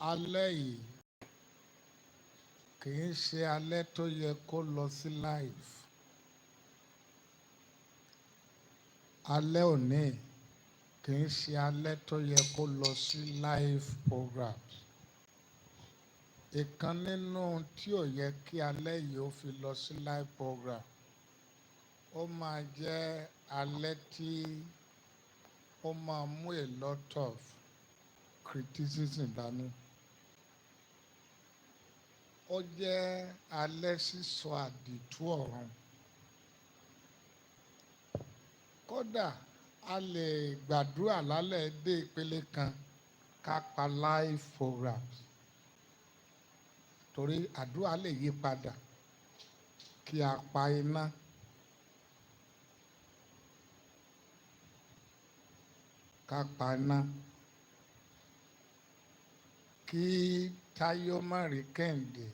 Alẹ́ yìí kì í ṣe alẹ́ tó yẹ kó lọ sí live. Alẹ́ òní kì í ṣe alẹ́ tó yẹ kó lọ sí live programs. Ìkan nínú tí ò yẹ kí alẹ́ yìí ó fi lọ sí live program, ó máa jẹ́ alẹ́ tí ó máa mú a lot of criticism dání. Ó jẹ́ alẹ́ sísọ àdìtú ọ̀run. Kódà a lè gbàdúrà lálẹ́ dé ìpele kan ká pa live programs. Torí àdúrà lè yí padà kí a pa iná. Ká pa iná. Kí Táyé ó má rí Kẹ́hìndé,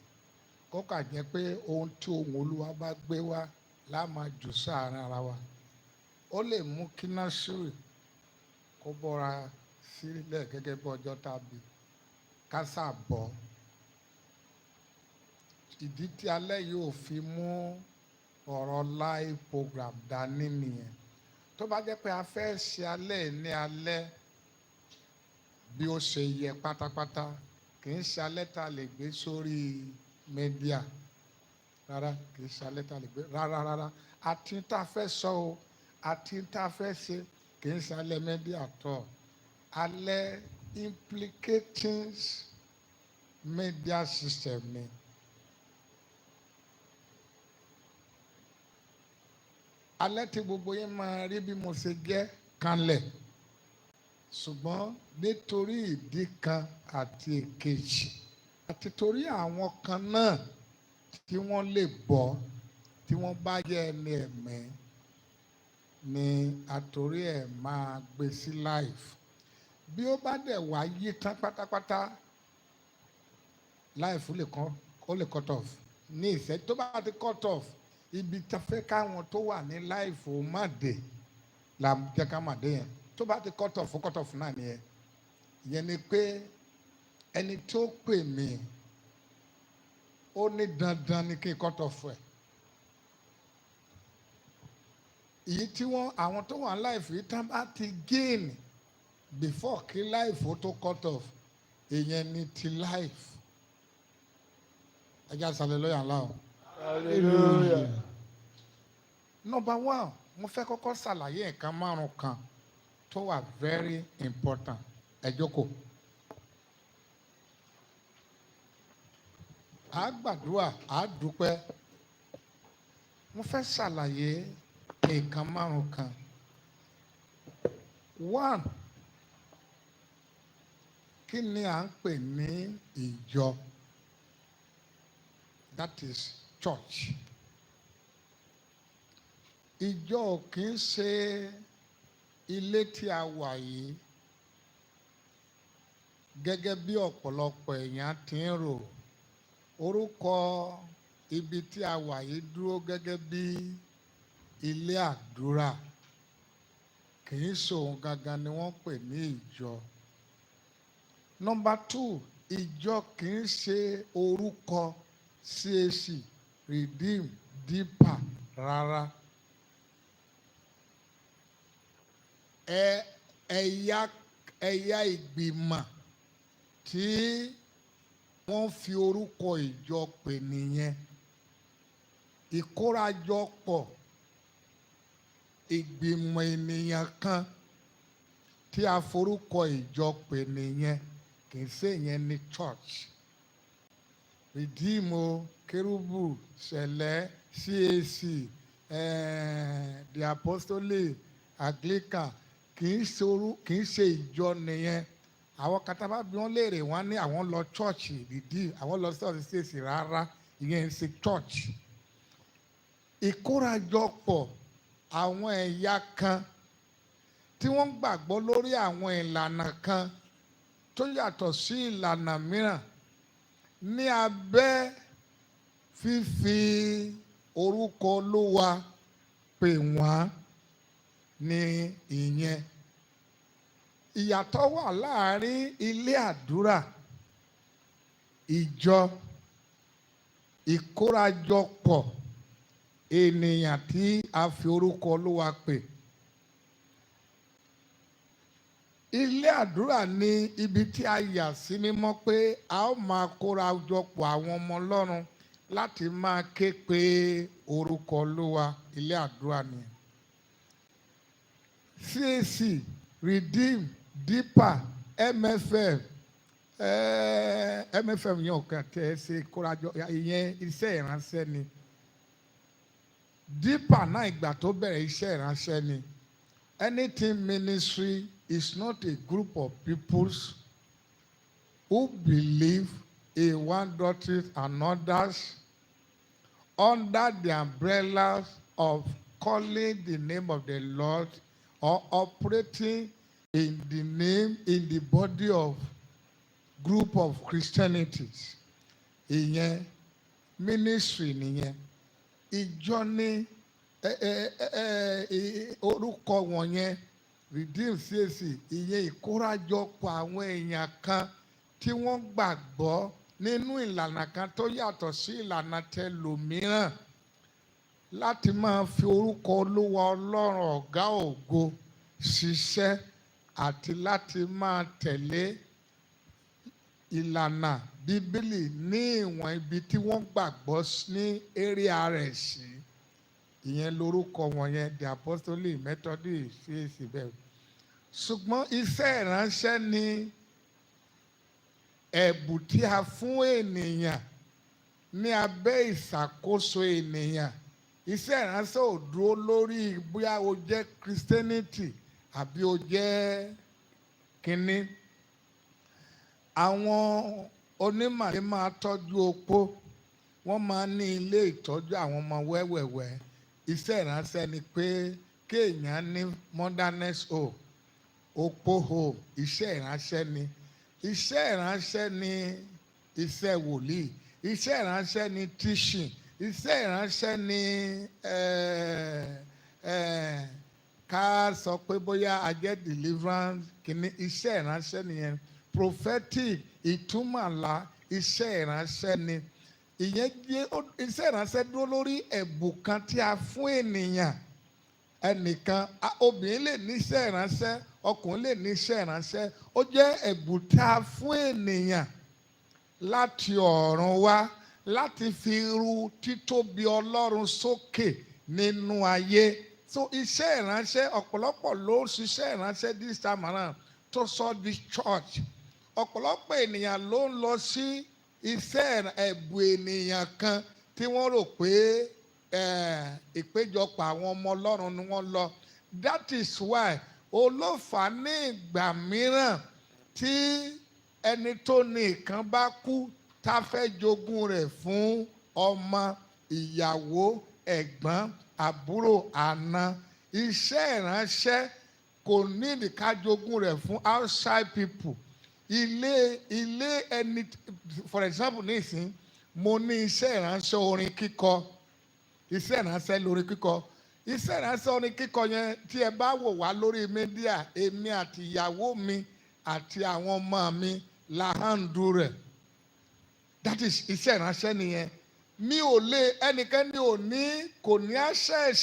kó kà jẹ́ pé ohun tí ohun Olúwa bá gbé wá la máa jù sáàárín ara wa. Ó lè mú kí Násírì kó bọ́ra sílẹ̀ gẹ́gẹ́ bí ọjọ́ tàbí ká sà bọ́. Ìdí tí alẹ́ yìí ò fi mú ọ̀rọ̀ live program dání nìyẹn. Tó bá jẹ́ pé a fẹ́ ṣe alẹ́ yìí ní alẹ́ bí ó ṣe yẹ pátápátá, kì í ṣe alẹ́ tá a lè gbé sórí media. Rárá, kì í ṣe alẹ́ tá a lè gbé. Rárá, rárá. Àti tá a fẹ́ sọ o, àti tá a fẹ́ ṣe, kì í ṣe alẹ́ media tọ̀. Alẹ́ implicating media system ni. Alẹ́ tí gbogbo yín máa rí bí mo ṣe jẹ́ kanlẹ̀. Ṣùgbọ́n nítorí ìdí kan àti èkejì, àti torí àwọn kan náà tí wọ́n lè bọ́, tí wọ́n bá jẹ́ ẹni ẹ̀mí, ni àtòrí ẹ̀ máa gbé sí live. Bí ó bá dẹ̀ wá yí tán pátápátá, live lè kàn, ó lè cut off. Ní ìṣẹ́ tó bá ti cut off, ibi tí a fẹ́ káwọn tó wà ní live ó má dé, la jẹ́ ká má dé yẹn. Tó bá ti cut off, cut off náà nìyẹn. Ìyẹn ni pé ẹni tó pè mí, ó ní dandan ni kí n cut off ẹ̀. Èyí tí wọ́n, àwọn tó wà ní live yìí tán bá ti gain before kí live ó tó cut off, ìyẹn ni ti live. Ẹ jẹ́ àṣàlẹ̀ lọ́yà ńlá o. Hallelujah. Number one, mo fẹ́ kọ́kọ́ ṣàlàyé nǹkan márùn-ún kan tó wà very important. Ẹ jókòó. À á gbàdúrà, à á dúpẹ́. Mo fẹ́ ṣàlàyé nǹkan márùn-ún kan. One, kí ni à ń pè ní ìjọ? That is church. Ìjọ kì í ṣe ilé tí a wà yìí gẹ́gẹ́ bí ọ̀pọ̀lọpọ̀ èèyàn ti ń rò. Orúkọ ibi tí a wà yìí dúró gẹ́gẹ́ bí ilé àdúrà. Kì í ṣe òun gangan ni wọ́n pè ní ìjọ. Number two, ìjọ kì í ṣe orúkọ CAC, Redeem, Deeper rárá. Ẹ̀yà ìgbìmọ̀ tí wọ́n fi orúkọ ìjọ pè nìyẹn. Ìkórajọpọ̀ ìgbìmọ̀ ènìyàn kan tí a forúkọ ìjọ pè nìyẹn, kì í ṣe ìyẹn ní church. Redeem o, Kérúbù, Sẹ̀lẹ̀, CAC, the Apostolic, Anglican, kì í ṣe orú, kì í ṣe ìjọ nìyẹn. Àwọn kan tá bá bí wọ́n léèrè, wọ́n ní àwọn lọ church Redeem, àwọn lọ sí CAC. Rárá, ìyẹn ń ṣe church. Ìkórajọpọ̀ àwọn ẹ̀yà kan tí wọ́n gbàgbọ́ lórí àwọn ìlànà kan tó yàtọ̀ sí ìlànà mìíràn ní abẹ́ fífi orúkọ Olúwa pè wọ́n ní ìyẹn. Ìyàtọ̀ wà láàárín ilé àdúrà Ìjọ, ìkórajọpọ̀ ènìyàn tí a fi orúkọ Olúwa pè. Ilé àdúrà ní ibi tí a yà sí mímọ́ pé a ó máa kóra jọpọ̀ àwọn ọmọ Ọlọ́run láti máa ké pe orúkọ Olúwa. Ilé àdúrà ni. CAC, Redeem, Deeper, MFM, MFM yẹn ò kàn tẹ́ ẹ ṣe kórajọ, ìyẹn iṣẹ́ ìránṣẹ́ ni. Deeper náà, ìgbà tó bẹ̀rẹ̀, iṣẹ́ ìránṣẹ́ ni. Anything ministry is not a group of peoples who believe in one doctrine and others under the umbrellas of calling the name of the Lord or operating in the name in the body of group of Christianities. Ìyẹn ministry nìyẹn. Ìjọ ní orúkọ wọ̀nyẹn, Redeem, CAC, ìyẹn ìkórajọpọ̀ àwọn èèyàn kan tí wọ́n gbàgbọ́ nínú ìlànà kan tó yàtọ̀ sí ìlànà tẹlòmíràn láti máa fi orúkọ Olúwa Ọlọ́run ọ̀gá ògo ṣiṣẹ́ àti láti máa tẹ̀lé ìlànà Bíbélì ní ìwọ̀n ibi tí wọ́n gbàgbọ́ ní area rẹ̀ sí. Ìyẹn lórúkọ wọ̀nyẹn, the Apostolic, Methodist, CAC bẹ́ẹ̀. Ṣùgbọ́n iṣẹ́ ìránṣẹ́ ni ẹ̀bùn tí a fún ènìyàn ní abẹ́ ìṣàkóso ènìyàn. Iṣẹ́ ìránṣẹ́ ò dúró lórí bóyá o jẹ́ Christianity àbí o jẹ́ kínní. Àwọn onímàlẹ́ máa tọ́jú opó, wọ́n máa ní ilé ìtọ́jú àwọn ọmọ wẹ́wẹ̀wẹ́. Iṣẹ́ ìránṣẹ́ ni pé kéèyàn ní motherless home, opó home, iṣẹ́ ìránṣẹ́ ni. Iṣẹ́ ìránṣẹ́ ni iṣẹ́ wòlíì, iṣẹ́ ìránṣẹ́ ni teaching, iṣẹ́ ìránṣẹ́ ni ká sọ pé bóyá a jẹ́ deliverance kìíní, iṣẹ́ ìránṣẹ́ nìyẹn. Prophetic, ìtumọ̀ àlá, iṣẹ́ ìránṣẹ́ ni ìyẹn jẹ́. Iṣẹ́ ìránṣẹ́ dúró lórí ẹ̀bùn kan tí a fún ènìyàn ẹnìkan. Obìnrin lè níṣẹ́ ìránṣẹ́, ọkùnrin lè níṣẹ́ ìránṣẹ́. Ó jẹ́ ẹ̀bùn tí a fún ènìyàn láti ọ̀run wá láti fi ru títóbi Ọlọ́run sókè nínú ayé. So iṣẹ́ ìránṣẹ́, ọ̀pọ̀lọpọ̀ ló ń ṣiṣẹ́ ìránṣẹ́ this time around tó sọ di church. Ọ̀pọ̀lọpọ̀ ènìyàn ló ń lọ sí iṣẹ́ ẹ̀bùn ènìyàn kan tí wọ́n rò pé ìpéjọpọ̀ àwọn ọmọ Ọlọ́run ni wọ́n lọ. That is why olófà ní ìgbà mìíràn tí ẹni tó ní nǹkan bá kú, tá fẹ́ jogún rẹ̀ fún ọmọ, ìyàwó, ẹ̀gbọ́n, àbúrò, àna, iṣẹ́ ìránṣẹ́ kò ní ká jogún rẹ̀ fún outside people. Ilé ẹni, for example, nísìn mo ní iṣẹ́ ìránṣẹ́ orin kíkọ, iṣẹ́ ìránṣẹ́ lórí kíkọ. Iṣẹ́ ìránṣẹ́ orin kíkọ yẹn, tí ẹ bá wò wá lórí media, èmi àti ìyàwó mi àti àwọn ọmọ mi la handle rẹ̀. That is iṣẹ́ ìránṣẹ́ nìyẹn. Mi ò lè, ẹnikẹ́ni ò ní, kò ní access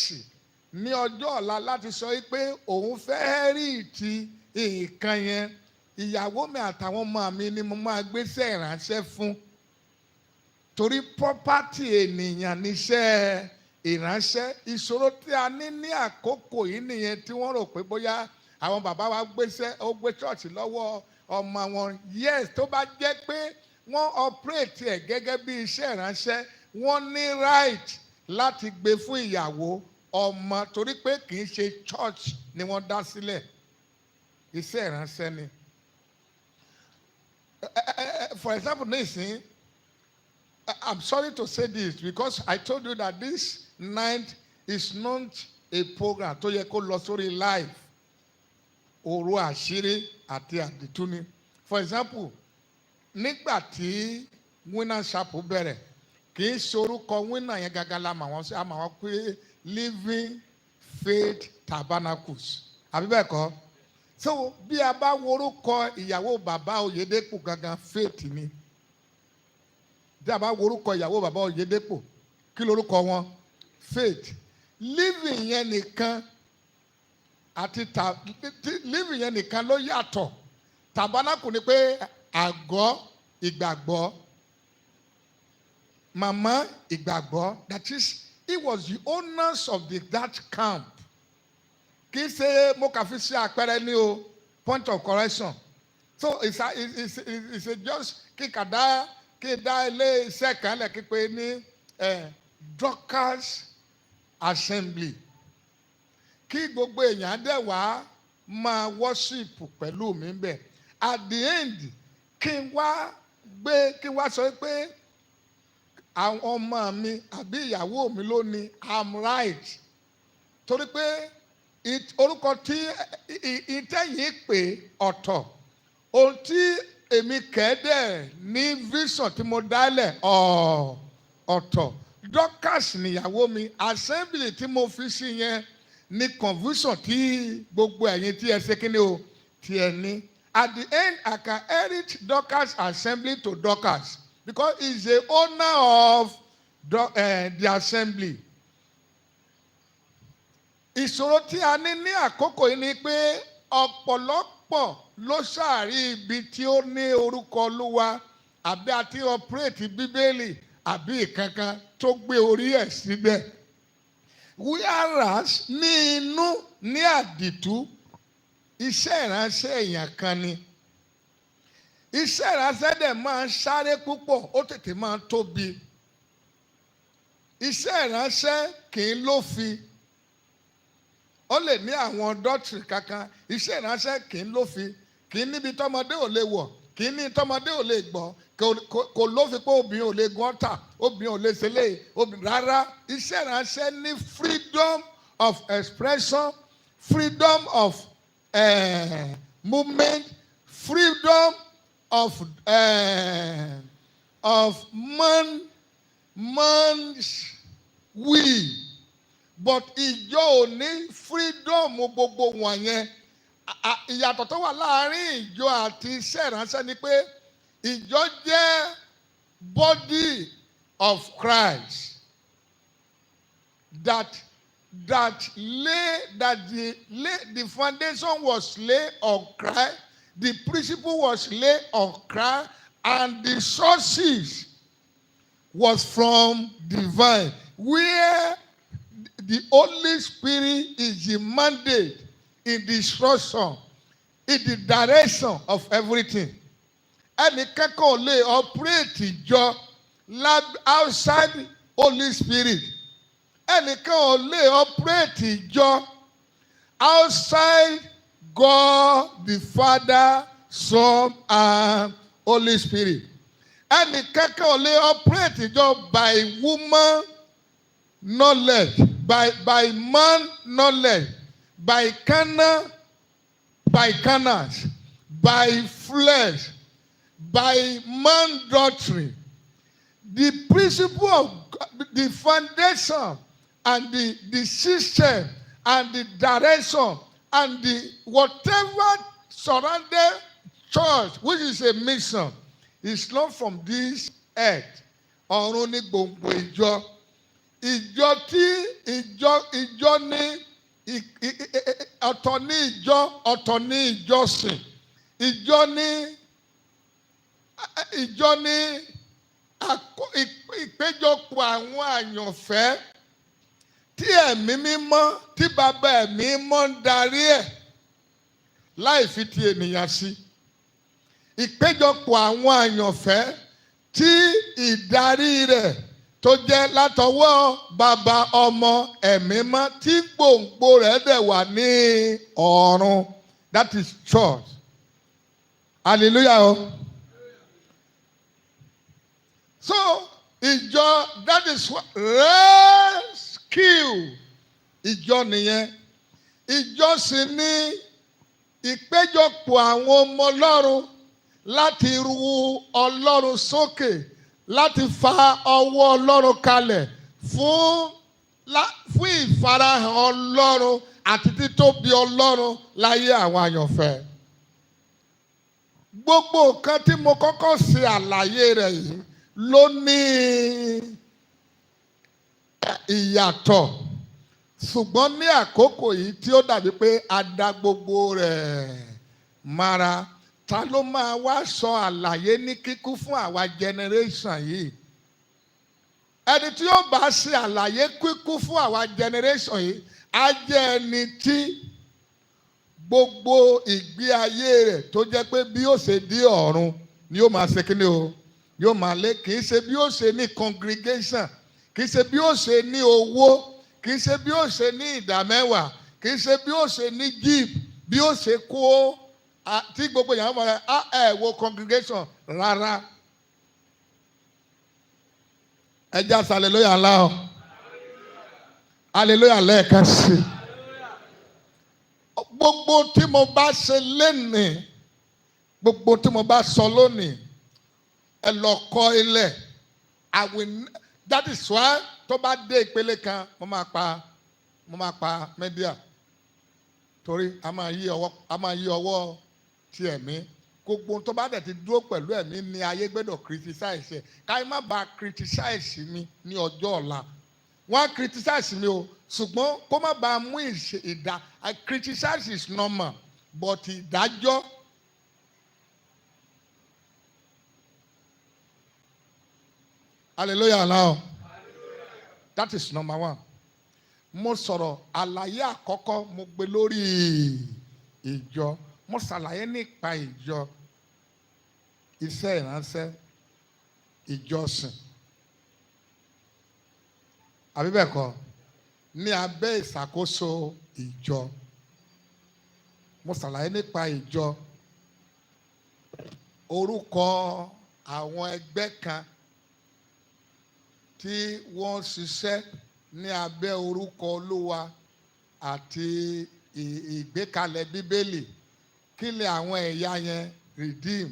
ní ọjọ́ ọ̀la láti sọ pé òun fẹ́ rí ti nǹkan yẹn. Ìyàwó mi àtàwọn ọmọ mi ni mo máa gbéṣẹ́ ìránṣẹ́ fún, torí property ènìyàn níṣẹ́ ìránṣẹ́. Ìṣòro tí a ní ní àkókò yìí nìyẹn, tí wọ́n rò pé bóyá àwọn bàbá wa gbéṣẹ́, ó gbé church lọ́wọ́ ọmọ wọn. Yes, tó bá jẹ́ pé wọ́n operate ẹ̀ gẹ́gẹ́ bí iṣẹ́ ìránṣẹ́, wọ́n ní right láti gbé fún ìyàwó, ọmọ, torí pé kì í ṣe church ni wọ́n dá sílẹ̀, iṣẹ́ ìránṣẹ́ ni. For example, nísìnyí, I'm sorry to say this because I told you that this night is not a program tó yẹ kó lọ sórí live. Òru àṣírí àti àdìtú ni. For example, nígbà tí Winner Chapel bẹ̀rẹ̀, kì í ṣe orúkọ Winner yẹn gangan la mà wọ́n sí, a mà wọ́n pé Living Faith Tabernacles, àbí bẹ́ẹ̀ kọ́? So bí a bá wo orúkọ ìyàwó bàbá Oyèdèpọ̀ gangan, Faith ni. Tí a bá wo orúkọ ìyàwó bàbá Oyèdépò, kí lorúkọ wọn? Faith. Living yẹn nìkan àti ta living yẹn nìkan ló yàtọ̀. Tabernacle ni pé àgọ́ ìgbàgbọ́, màmá ìgbàgbọ́. That is, he was the owners of that camp. Kì í ṣe mo kà fi ṣe àpẹẹrẹ ní o, point of correction. So it's a just kíkà dá kí dá ilé iṣẹ́ kan lẹ̀ kí pé ní Dorcas Assembly, kí gbogbo èèyàn dẹ̀ wá máa worship pẹ̀lú mi bẹ̀. At the end, kí n wá gbé, kí n wá sọ pé àwọn ọmọ mi àbí ìyàwó mi ló ní I'm right, torí pé orúkọ tí ìtẹ̀yìn pé ọ̀tọ̀, ohun tí èmi kẹ́dẹ̀ ní vision tí mo dálẹ̀ ọ̀tọ̀. Dorcas níyàwó mi. Assembly tí mo fi sí yẹn ní confusion tí gbogbo ẹ̀yin tí ẹ ṣe kí ni o tí ẹ ní. At the end, I can inherit Dorcas Assembly to Dorcas because he is the owner of the assembly. Ìṣòro tí a ní ní àkókò yìí ni pé ọ̀pọ̀lọpọ̀ ló ṣàrí ibi tí ó ní orúkọ Olúwa àbí àti operate Bíbélì àbí ìkankan tó gbé orí ẹ̀ síbẹ̀, whereas ní inú ní àdìtú, iṣẹ́ ìránṣẹ́ èèyàn kan ni. Iṣẹ́ ìránṣẹ́ dẹ̀ máa ń sáré púpọ̀, ó tètè máa ń tóbi. Iṣẹ́ ìránṣẹ́ kì í lófin. Ó lè ní àwọn doctrine kankan. Iṣẹ́ ìránṣẹ́ kì í lófin, kì í níbi tọmọdé ò lè wọ̀, kì í ní tọmọdé ò lè gbọ́. Kò lófin pé obìnrin ò lè gun ọ̀tà, obìnrin ò lè ṣẹlẹ̀ obìnrin rárá. Iṣẹ́ ìránṣẹ́ ní freedom of expression, freedom of movement, freedom of man's will, but ìjọ ò ní freedom gbogbo wọ̀nyẹn. Ìyàtọ̀ tó wà láàárín ìjọ àti iṣẹ́ ìránṣẹ́ ni pé ìjọ jẹ́ body of Christ that the foundation was laid on Christ, the principle was laid on Christ, and the sources was from divine, where the Holy Spirit is the mandate in the instruction, in the direction of everything. Ẹnì kẹ́kọ̀ọ́ lè operate ìjọ outside Holy Spirit. Ẹnìkan ò lè operate ìjọ outside God the Father, Son and Holy Spirit. Ẹnìkankan ò lè operate ìjọ by woman knowledge, by man knowledge, by carnal, by flesh, by man doctrine. The principle of God, the foundation and the system and the direction and the whatever surrounded church, which is a mission, is not from this earth. Ọ̀run ní gbòǹgbò ìjọ. Ìjọ tí ìjọ ní ọ̀tọ̀ ní ìjọ, ọ̀tọ̀ ní ìjọsìn. Ìjọ ní ìpéjọpọ̀ àwọn àyànfẹ́ tí Ẹ̀mí Mímọ́, tí Bàbá Ẹ̀mí Mímọ́ ń darí ẹ̀ láì fi ti ènìyàn sí. Ìpéjọpọ̀ àwọn àyànfẹ́ tí ìdarí rẹ̀ tó jẹ́ látọwọ́ Bàbá, Ọmọ, Ẹ̀mí Mọ́, tí gbòǹgbò rẹ̀ dẹ̀ wà ní ọ̀run. That is church. Hallelujah o. So ìjọ, that is what rescue ìjọ nìyẹn. Ìjọ sì ní ìpéjọpọ̀ àwọn ọmọ Ọlọ́run láti ru Ọlọ́run sókè, láti fa ọwọ́ Ọlọ́run kalẹ̀ fún ìfarahàn Ọlọ́run àti títóbi Ọlọ́run láyé àwọn àyànfẹ́. Gbogbo nǹkan tí mo kọ́kọ́ ṣe àlàyé rẹ̀ yìí ló ní ìyàtọ̀, ṣùgbọ́n ní àkókò yìí tí ó dàbí pé a da gbogbo rẹ̀ mara, ta ló máa wá sọ àlàyé ní kíkún fún àwa generation yìí? Ẹni tí ó bá ṣe àlàyé kíkún fún àwa generation yìí á jẹ́ ẹni tí gbogbo ìgbé ayé rẹ̀ tó jẹ́ pé bí ó ṣe dé ọ̀run ni ó máa ṣe kíni o, yóò máa lé. Kì í ṣe bí ó ṣe ní congregation, kì í ṣe bí ó ṣe ní owó, kì í ṣe bí ó ṣe ní ìdámẹ́wàá, kì í ṣe bí ó ṣe ní jeep, bí ó ṣe kó tí gbogbo yàrá mọ̀ ẹ wo congregation rárá. Ẹ já hallelujah ńlá o, hallelujah lẹ́ẹ̀kan sí i. Gbogbo tí mo bá ṣe lénìí, gbogbo tí mo bá sọ lónìí, ẹ lọ kọ ilẹ̀. I will, that is why tó bá dé ìpele kan, mo máa pa media, torí a máa yí ọwọ́ ti ẹ̀mí. Gbogbo tó bá dẹ̀ ti dúró pẹ̀lú ẹ̀mí ni ayé gbọ́dọ̀ criticize ẹ̀, káyé má bàa criticize mi ní ọjọ́ ọ̀la. Wọ́n á criticize mi o, ṣùgbọ́n kó má bàa mú ìdá. I criticize is normal, but ìdájọ́, hallelujah now, that is number one. Mo sọ̀rọ̀ àlàyé àkọ́kọ́, mo gbé lórí ìjọ, mo ṣàlàyé nípa ìjọ, iṣẹ́ ìránṣẹ́, ìjọsìn, àbí bẹ́ẹ̀ kọ́, ní abẹ́ ìṣàkóso ìjọ. Mo ṣàlàyé nípa ìjọ, orúkọ àwọn ẹgbẹ́ kan tí wọ́n ṣiṣẹ́ ní abẹ́ orúkọ Olúwa àti ìgbékalẹ̀ Bíbélì. Kí ni àwọn ẹ̀yà yẹn? Redeem,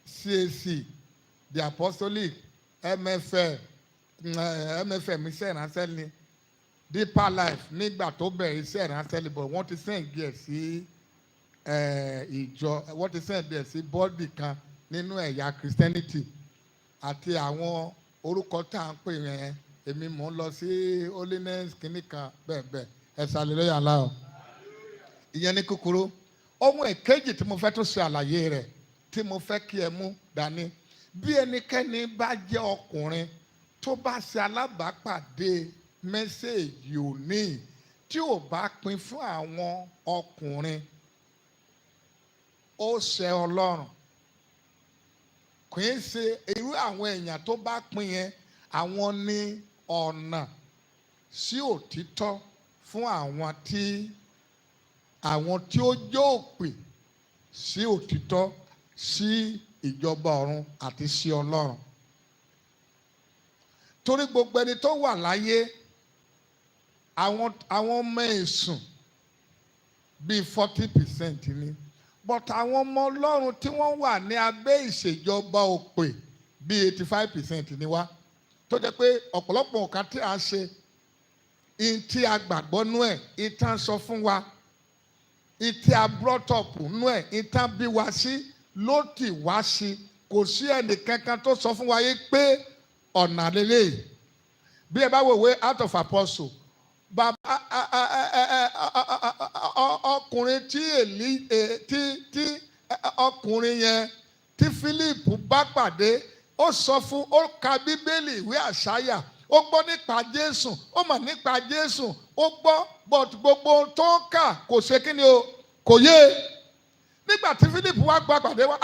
CAC, the Apostolic, MFM, MFM iṣẹ́ ìránṣẹ́ ni, Deeper Life nígbà tó bẹ̀rẹ̀ iṣẹ́ ìránṣẹ́ ni, but wọ́n ti send ẹ̀ sí ìjọ, wọ́n ti send ẹ̀ sí body kan nínú ẹ̀yà Christianity, àti àwọn orúkọ tá à ń pè yẹn. Èmi mò ń lọ sí holiness kìíní kan bẹ́ẹ̀ bẹ́ẹ̀. Ẹ hallelujah ńlá o. Ìyẹn ní kúkúrú. Ohun èkejì tí mo fẹ́ tún ṣe àlàyé rẹ̀, tí mo fẹ́ kí ẹ mú dání, bí ẹnikẹ́ni bá jẹ́ ọkùnrin tó bá ṣe alábàápàdé message òní, tí ò bá pín fún àwọn ọkùnrin, ó ṣe Ọlọ́run. Kì í ṣe irú àwọn èèyàn tó bá pín yẹn, àwọn ní ọ̀nà sí òtítọ́ fún àwọn tí ó jẹ́ òpè sí òtítọ́, sí ìjọba ọ̀run àti sí Ọlọ́run. Torí gbogbo ẹni tó wà láyé, àwọn ọmọ èṣù bíi 40% ni, but àwọn ọmọ Ọlọ́run tí wọ́n wà ní abẹ́ ìṣèjọba òpè bíi 85% ni wá, tó jẹ́ pé ọ̀pọ̀lọpọ̀ nǹkan tí a ṣe in tí a gbàgbọ́ nú ẹ̀, ìtàn sọ fún wa, ìtí a brought up nú ẹ̀, ìtàn bí wa sí ló tì wá sí. Kò sí ẹnì kankan tó sọ fún wa yìí pé ọ̀nà lélẹ́yìí. Bí ẹ bá wo ìwé Acts of Apostle, bàbá ọkùnrin tí èlí tí ọkùnrin yẹn tí Philip bá pàdé, ó sọ fún, ó ka Bíbélì, ìwé Àsáyà, ó gbọ́ nípa Jésù, ó mọ̀ nípa Jésù, ó gbọ́, but gbogbo ohun tó ń kà kò ṣe kí ni o, kò yé. Nígbà tí Philip wá gba pàdé wá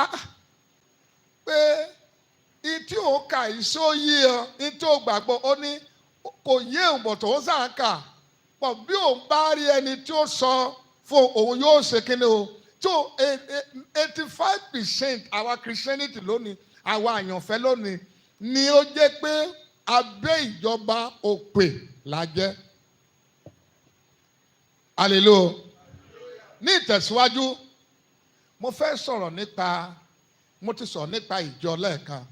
pé ìtí òun kà ìṣó yí ọ, ìtí òun gbàgbọ́, ó ní kò yé òun, bọ̀ tó ń sàn kà pọ̀, bí òun bá rí ẹni tí ó sọ fún òun, yóò ṣe kí ni o. So 85% àwa Christianity lónìí, àwa àyànfẹ́ lónìí ni ó jẹ́ pé abẹ́ ìjọba òpè la jẹ́. Hallelujah. Ní ìtẹ̀síwájú, mo fẹ́ sọ̀rọ̀ nípa, mo ti sọ̀rọ̀ nípa ìjọ lẹ́ẹ̀kan.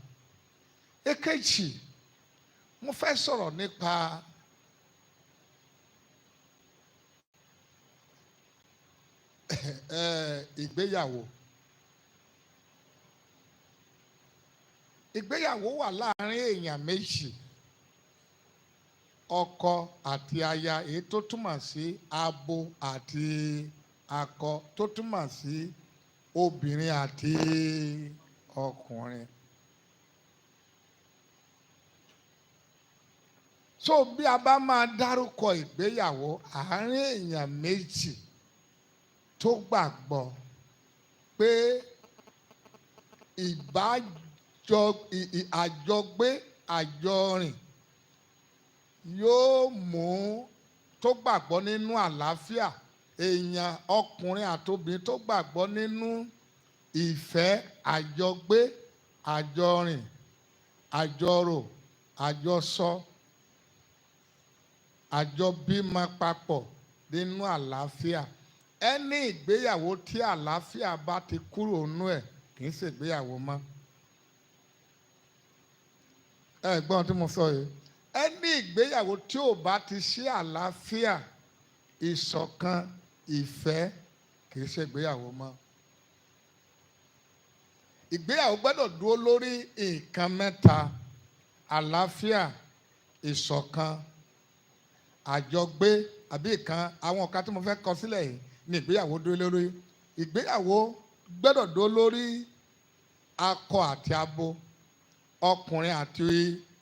Èkejì, mo fẹ́ sọ̀rọ̀ nípa ìgbéyàwó. Ìgbéyàwó wà láàárín èèyàn méjì, ọkọ àti aya, èyí tó túmọ̀ sí abo àti akọ, tó túmọ̀ sí obìnrin àti ọkùnrin. So bí a bá máa dárúkọ ìgbéyàwó, àárín èèyàn méjì tó gbàgbọ́ pé ìbájọ àjọgbé àjọrìn yóò mú, tó gbàgbọ́ nínú àlàáfíà, èèyàn ọkùnrin àtobìnrin tó gbàgbọ́ nínú ìfẹ́, àjọgbé, àjọrìn, àjọrò, àjọsọ, àjọbímọ papọ̀ nínú àlàáfíà. Ẹni ìgbéyàwó tí àlàáfíà bá ti kúrò nínú ẹ̀ kì í ṣe ìgbéyàwó mọ́. Ẹ gbọ́n tí mo sọ yìí. Ẹni ìgbéyàwó tí ò bá ti sí àlàáfíà, ìṣọ̀kan, ìfẹ́, kì í ṣe ìgbéyàwó mọ́. Ìgbéyàwó gbọ́dọ̀ dúró lórí nǹkan mẹ́ta: àlàáfíà, ìṣọ̀kan, àjọgbé, àbí ìkan. Àwọn nǹkan tí mo fẹ́ kọ sílẹ̀ yìí ni ìgbéyàwó dúró lórí. Ìgbéyàwó gbọ́dọ̀ dúró lórí akọ àti abo, ọkùnrin àti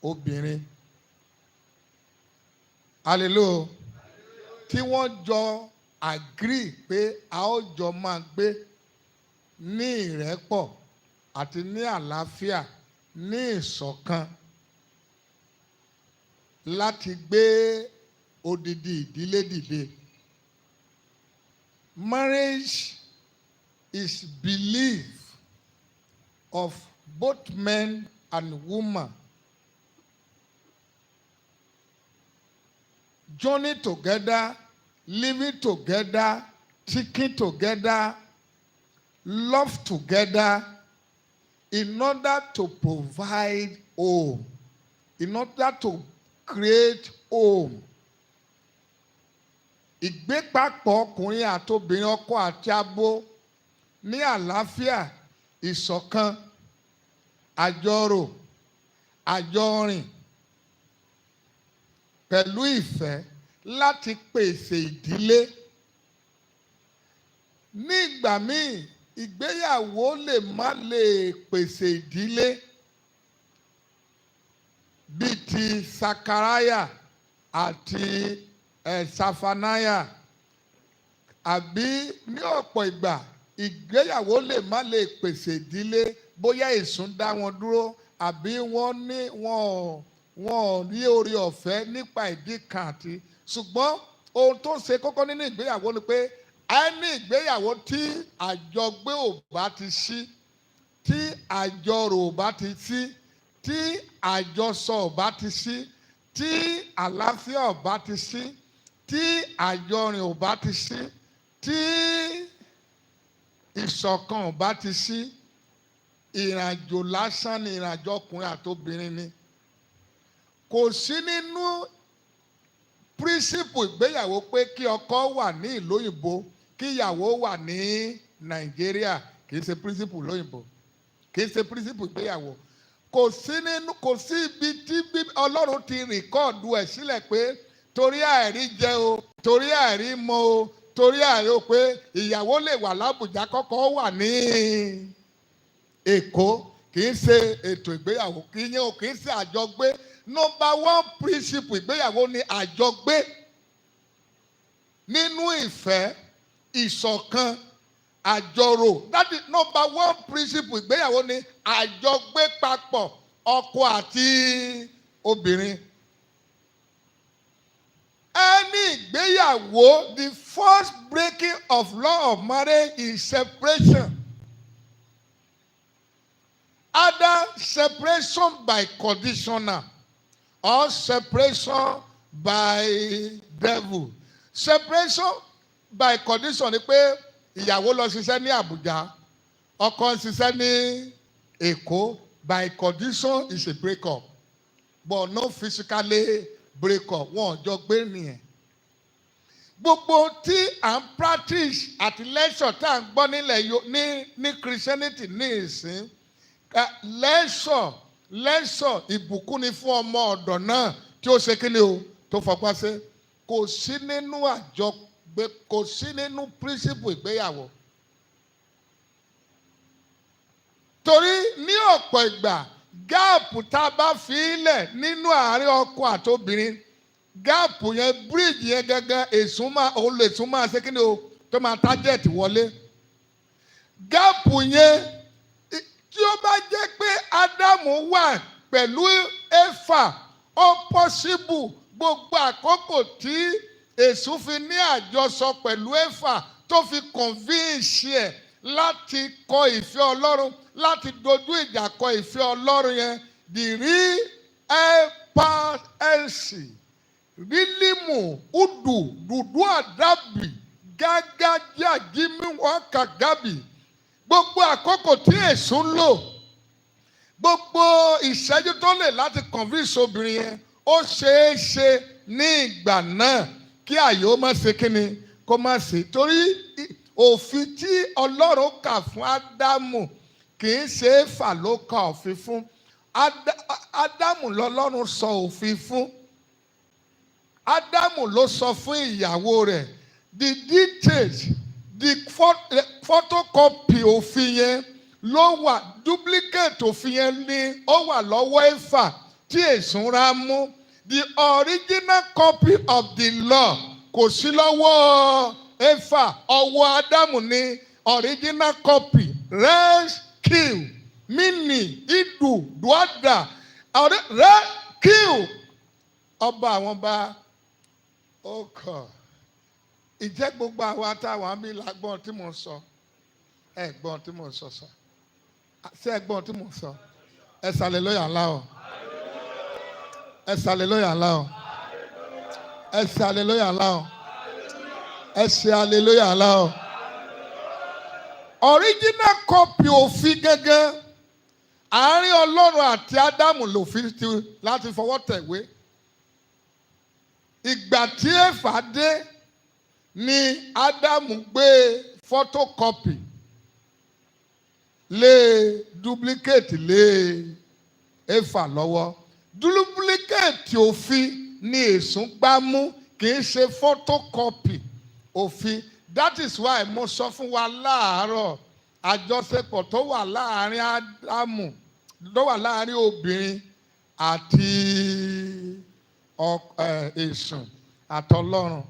obìnrin. Hallelujah. Tí wọ́n jọ agree pé a ó jọ máa gbé ní ìrẹ́pọ̀ àti ní àlàáfíà, ní ìṣọ̀kan, láti gbé odidi ìdílé dìde. Marriage is belief of both men and women journey together, living together, thinking together, love together in order to provide home, in order to create home. Ìgbépapọ̀ ọkùnrin àtobìnrin, ọkọ àti abo, ní àlàáfíà, ìṣọ̀kan, àjọrò, àjọrìn pẹ̀lú ìfẹ́ láti pèsè ìdílé. Ní ìgbà míì, ìgbéyàwó lè má lè pèsè ìdílé bíi ti Sakaraya àti Safanaya, àbí ní ọ̀pọ̀ ìgbà ìgbéyàwó lè má lè pèsè ìdílé, bóyá èsùn dá wọn dúró àbí wọ́n ní wọn ò rí oore ọ̀fẹ́ nípa ìdí kan àti. Ṣùgbọ́n ohun tó ṣe kókó nínú ìgbéyàwó ni pé ẹni ìgbéyàwó tí àjọgbé ò bá ti sí, tí àjọrò ò bá ti sí, tí àjọsọ ò bá ti sí, tí àlàáfíà ò bá ti sí, tí àjọrìn ò bá ti sí, tí ìṣọ̀kan ò bá ti sí, ìrìnàjò lásán ni ìrìnàjò ọkùnrin àtobìnrin ni. Kò sí nínú principle ìgbéyàwó pé kí ọkọ wà ní ìlú òyìnbó, kí ìyàwó wà ní Nàìjíríà. Kì í ṣe principle lóyìnbó, kì í ṣe principle ìgbéyàwó. Kò sí nínú, kò sí ibi tí Ọlọ́run ti record ẹ̀ sílẹ̀ pé torí àìrí jẹ o, torí àìrí mọ o, torí àìrí o, pé ìyàwó lè wà l'Ábùjá, kọ́kọ́ wà ní Èkó. Kì í ṣe ètò ìgbéyàwó, kì í yẹn o, kì í ṣe àjọgbé. Number one principle ìgbéyàwó ni àjọgbé nínú ìfẹ́, ìṣọ̀kan, àjọrò. That is number one principle ìgbéyàwó, ni àjọgbé papọ̀ ọkọ àti obìnrin. Ẹni ìgbéyàwó, the first breaking of law of marriage is separation. Either separation by conditional or separation by devil. Separation by condition ni pé ìyàwó lọ ṣiṣẹ́ ní Àbújá, ọkọ ń ṣiṣẹ́ ní Èkó. By condition is a break up, but no physically break up. Wọn ò jọ gbé nìyẹn. Gbogbo tí à ń practice àti lecture tá à ń gbọ́ nílẹ̀ ní Christianity ní ìsín, lecture Lẹ́sọ̀ ìbùkún ni fún ọmọ ọ̀dọ̀ náà tí ó ṣe kíni o tó fọpá ṣe. Kò sí nínú àjọ gbé, kò sí nínú principle ìgbéyàwó. Torí ní ọ̀pọ̀ ìgbà, gap tá a bá fi lẹ̀ nínú àárín ọkọ àtobìnrin, gap yẹn, bridge yẹn gangan, èsùn máa òun lè tún máa ṣe kíni o tó máa target wọlé. Gap yẹn, tí ó bá jẹ́ pé Ádámù wà pẹ̀lú Éfà, ó possible gbogbo àkókò tí èṣù fi ní àjọsọ pẹ̀lú Éfà tó fi convince ẹ̀ láti kọ ìfẹ́ Ọlọ́run, láti dojú ìjà kọ ìfẹ́ Ọlọ́run yẹn, the real ẹ̀pà rílímù udu dùdú àdàbì gágájà jímí wákàgábì, gbogbo àkókò tí èṣù ń lò, gbogbo ìṣẹ́jú tó lè láti convince obìnrin yẹn, ó ṣeé ṣe ní ìgbà náà kí àyè ó má ṣe kíni kó má ṣe, torí òfin tí Ọlọ́run kà fún Ádámù, kì í ṣe Éfà ló ka òfin fún. Ádámù lọ́lọ́run sọ òfin fún. Ádámù ló sọ fún ìyàwó rẹ̀ the details. The photocopy òfin yẹn ló wà, duplicate òfin yẹn ní ó wà lọ́wọ́ Éfà tí èsùn ra mú. The original copy of the law kò sí lọ́wọ́ Éfà, ọwọ́ Ádámù ní original copy. Rescue mini idu duada rescue ọba àwọn ọba ó kọ̀ ìjẹ́. Gbogbo àwa táwọn àmì làgbọ́n tí mò ń sọ, ẹ̀gbọ́n tí mò ń sọ sọ ṣé ẹ̀gbọ́n tí mò ń sọ? Ẹ sàlẹ̀ lóyà ńlá o, ẹ sàlẹ̀ lóyà ńlá o, ẹ sàlẹ̀ lóyà ńlá o, ẹ ṣe hallelujah ńlá o. Original copy òfin gẹ́gẹ́, àárín Ọlọ́run àti Ádámù lòfin ti láti fọwọ́ tẹ̀wé. Ìgbà tí Éfà dé ni Ádámù gbé photocopy lé, duplicate lé Éfà lọ́wọ́. Duplicate òfin ni èsùn gbá mú, kì í ṣe photocopy òfin. That is why mo sọ fún wa láàárọ̀, àjọṣepọ̀ tó wà láàárín Ádámù, tó wà láàárín obìnrin àti èsùn àtọlọ́run,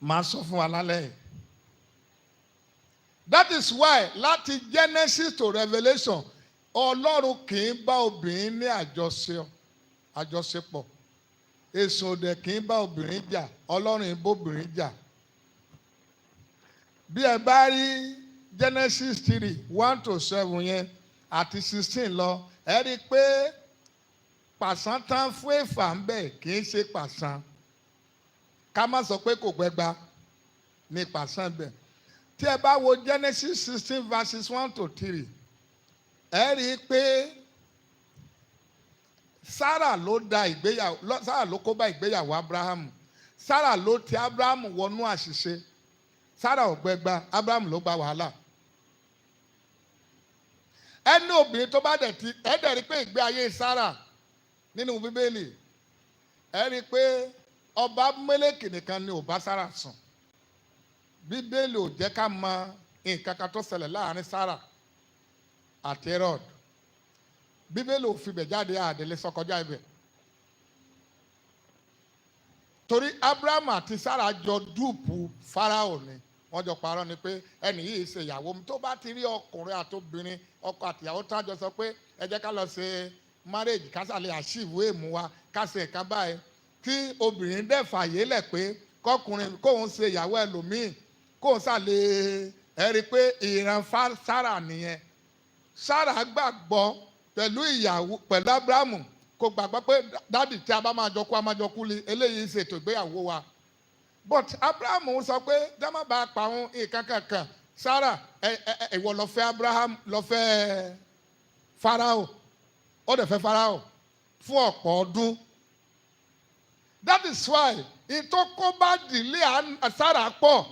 màá sọ fún wa lálẹ́ yìí. That is why láti Genesis to Revelation, Ọlọ́run kì í bá obìnrin ní àjọṣepọ̀. Èsùn òdẹ kì í bá obìnrin jà, Ọlọ́run ń bóbìnrin jà. Bí ẹ bá rí Genesis 3:1 to 7 yẹn àti 16 lọ, ẹ rí i pé pàṣán tán fún Èfà ń bẹ̀ kì í ṣe pàṣán. Ká má sọ pé kò gbẹgba ní pàṣán bẹ̀. Tí ẹ bá wo Genesis 16 verses 1 to 3, ẹ rí i pé Sarah ló da ìgbéyàwó, Sarah ló kó bá ìgbéyàwó Abrahamu. Sarah ló ti Abrahamu wọnú àṣìṣe. Sarah ò gbẹgba, Abrahamu ló gba wàhálà. Ẹni obìnrin tó bá dẹ̀ ti ẹ dẹ̀ rí pé ìgbé ayé Sarah nínú Bíbélì, ẹ rí i pé ọba Mẹ́lẹ́kì nìkan ni ò bá Sarah sùn. Bíbélì ò jẹ́ ká mọ nǹkan kan tó ṣẹlẹ̀ láàrin Sarah àti Herod. Bíbélì ò fi bẹ̀ jáde, àdèlé sọkọjá ibẹ̀, torí Abraham àti Sarah jọ dupe Farao ni. Wọ́n jọ parọ́ ni pé ẹnì yìí ṣe ìyàwó mi. Tó bá ti rí ọkùnrin àti obìnrin, ọkọ àtìyàwó tó àjọ sọ pé ẹ jẹ́ ká lọ ṣe marriage, ká sàlẹ̀ achieve aim wa, ká ṣe nǹkan báyìí, tí obìnrin dẹ̀ fàyè lẹ̀ pé kọkùnrin kóun ṣe ìyàwó ẹlòmíì, kóun sàlẹ̀, ẹ rí i pé ìran Sarah nìyẹn. Sarah gbàgbọ́ pẹ̀lú ìyàwó, pẹ̀lú Abrahamu. Kò gbàgbọ́ pé daddy, tí a bá máa jọ kú, a máa jọ kú lé eléyìí, ṣètò ìgbéyàwó wa. But Abrahamu sọ pé dáná bá pa òun nǹkan kankan. Sarah, ẹ ẹ ìwọ lọ fẹ́ Abraham, lọ fẹ́ Farao. Ó dẹ̀ fẹ́ Farao fún ọ̀pọ̀ ọdún. That is why ìtọ́kọ́ bá dìlé Sarah pọ̀.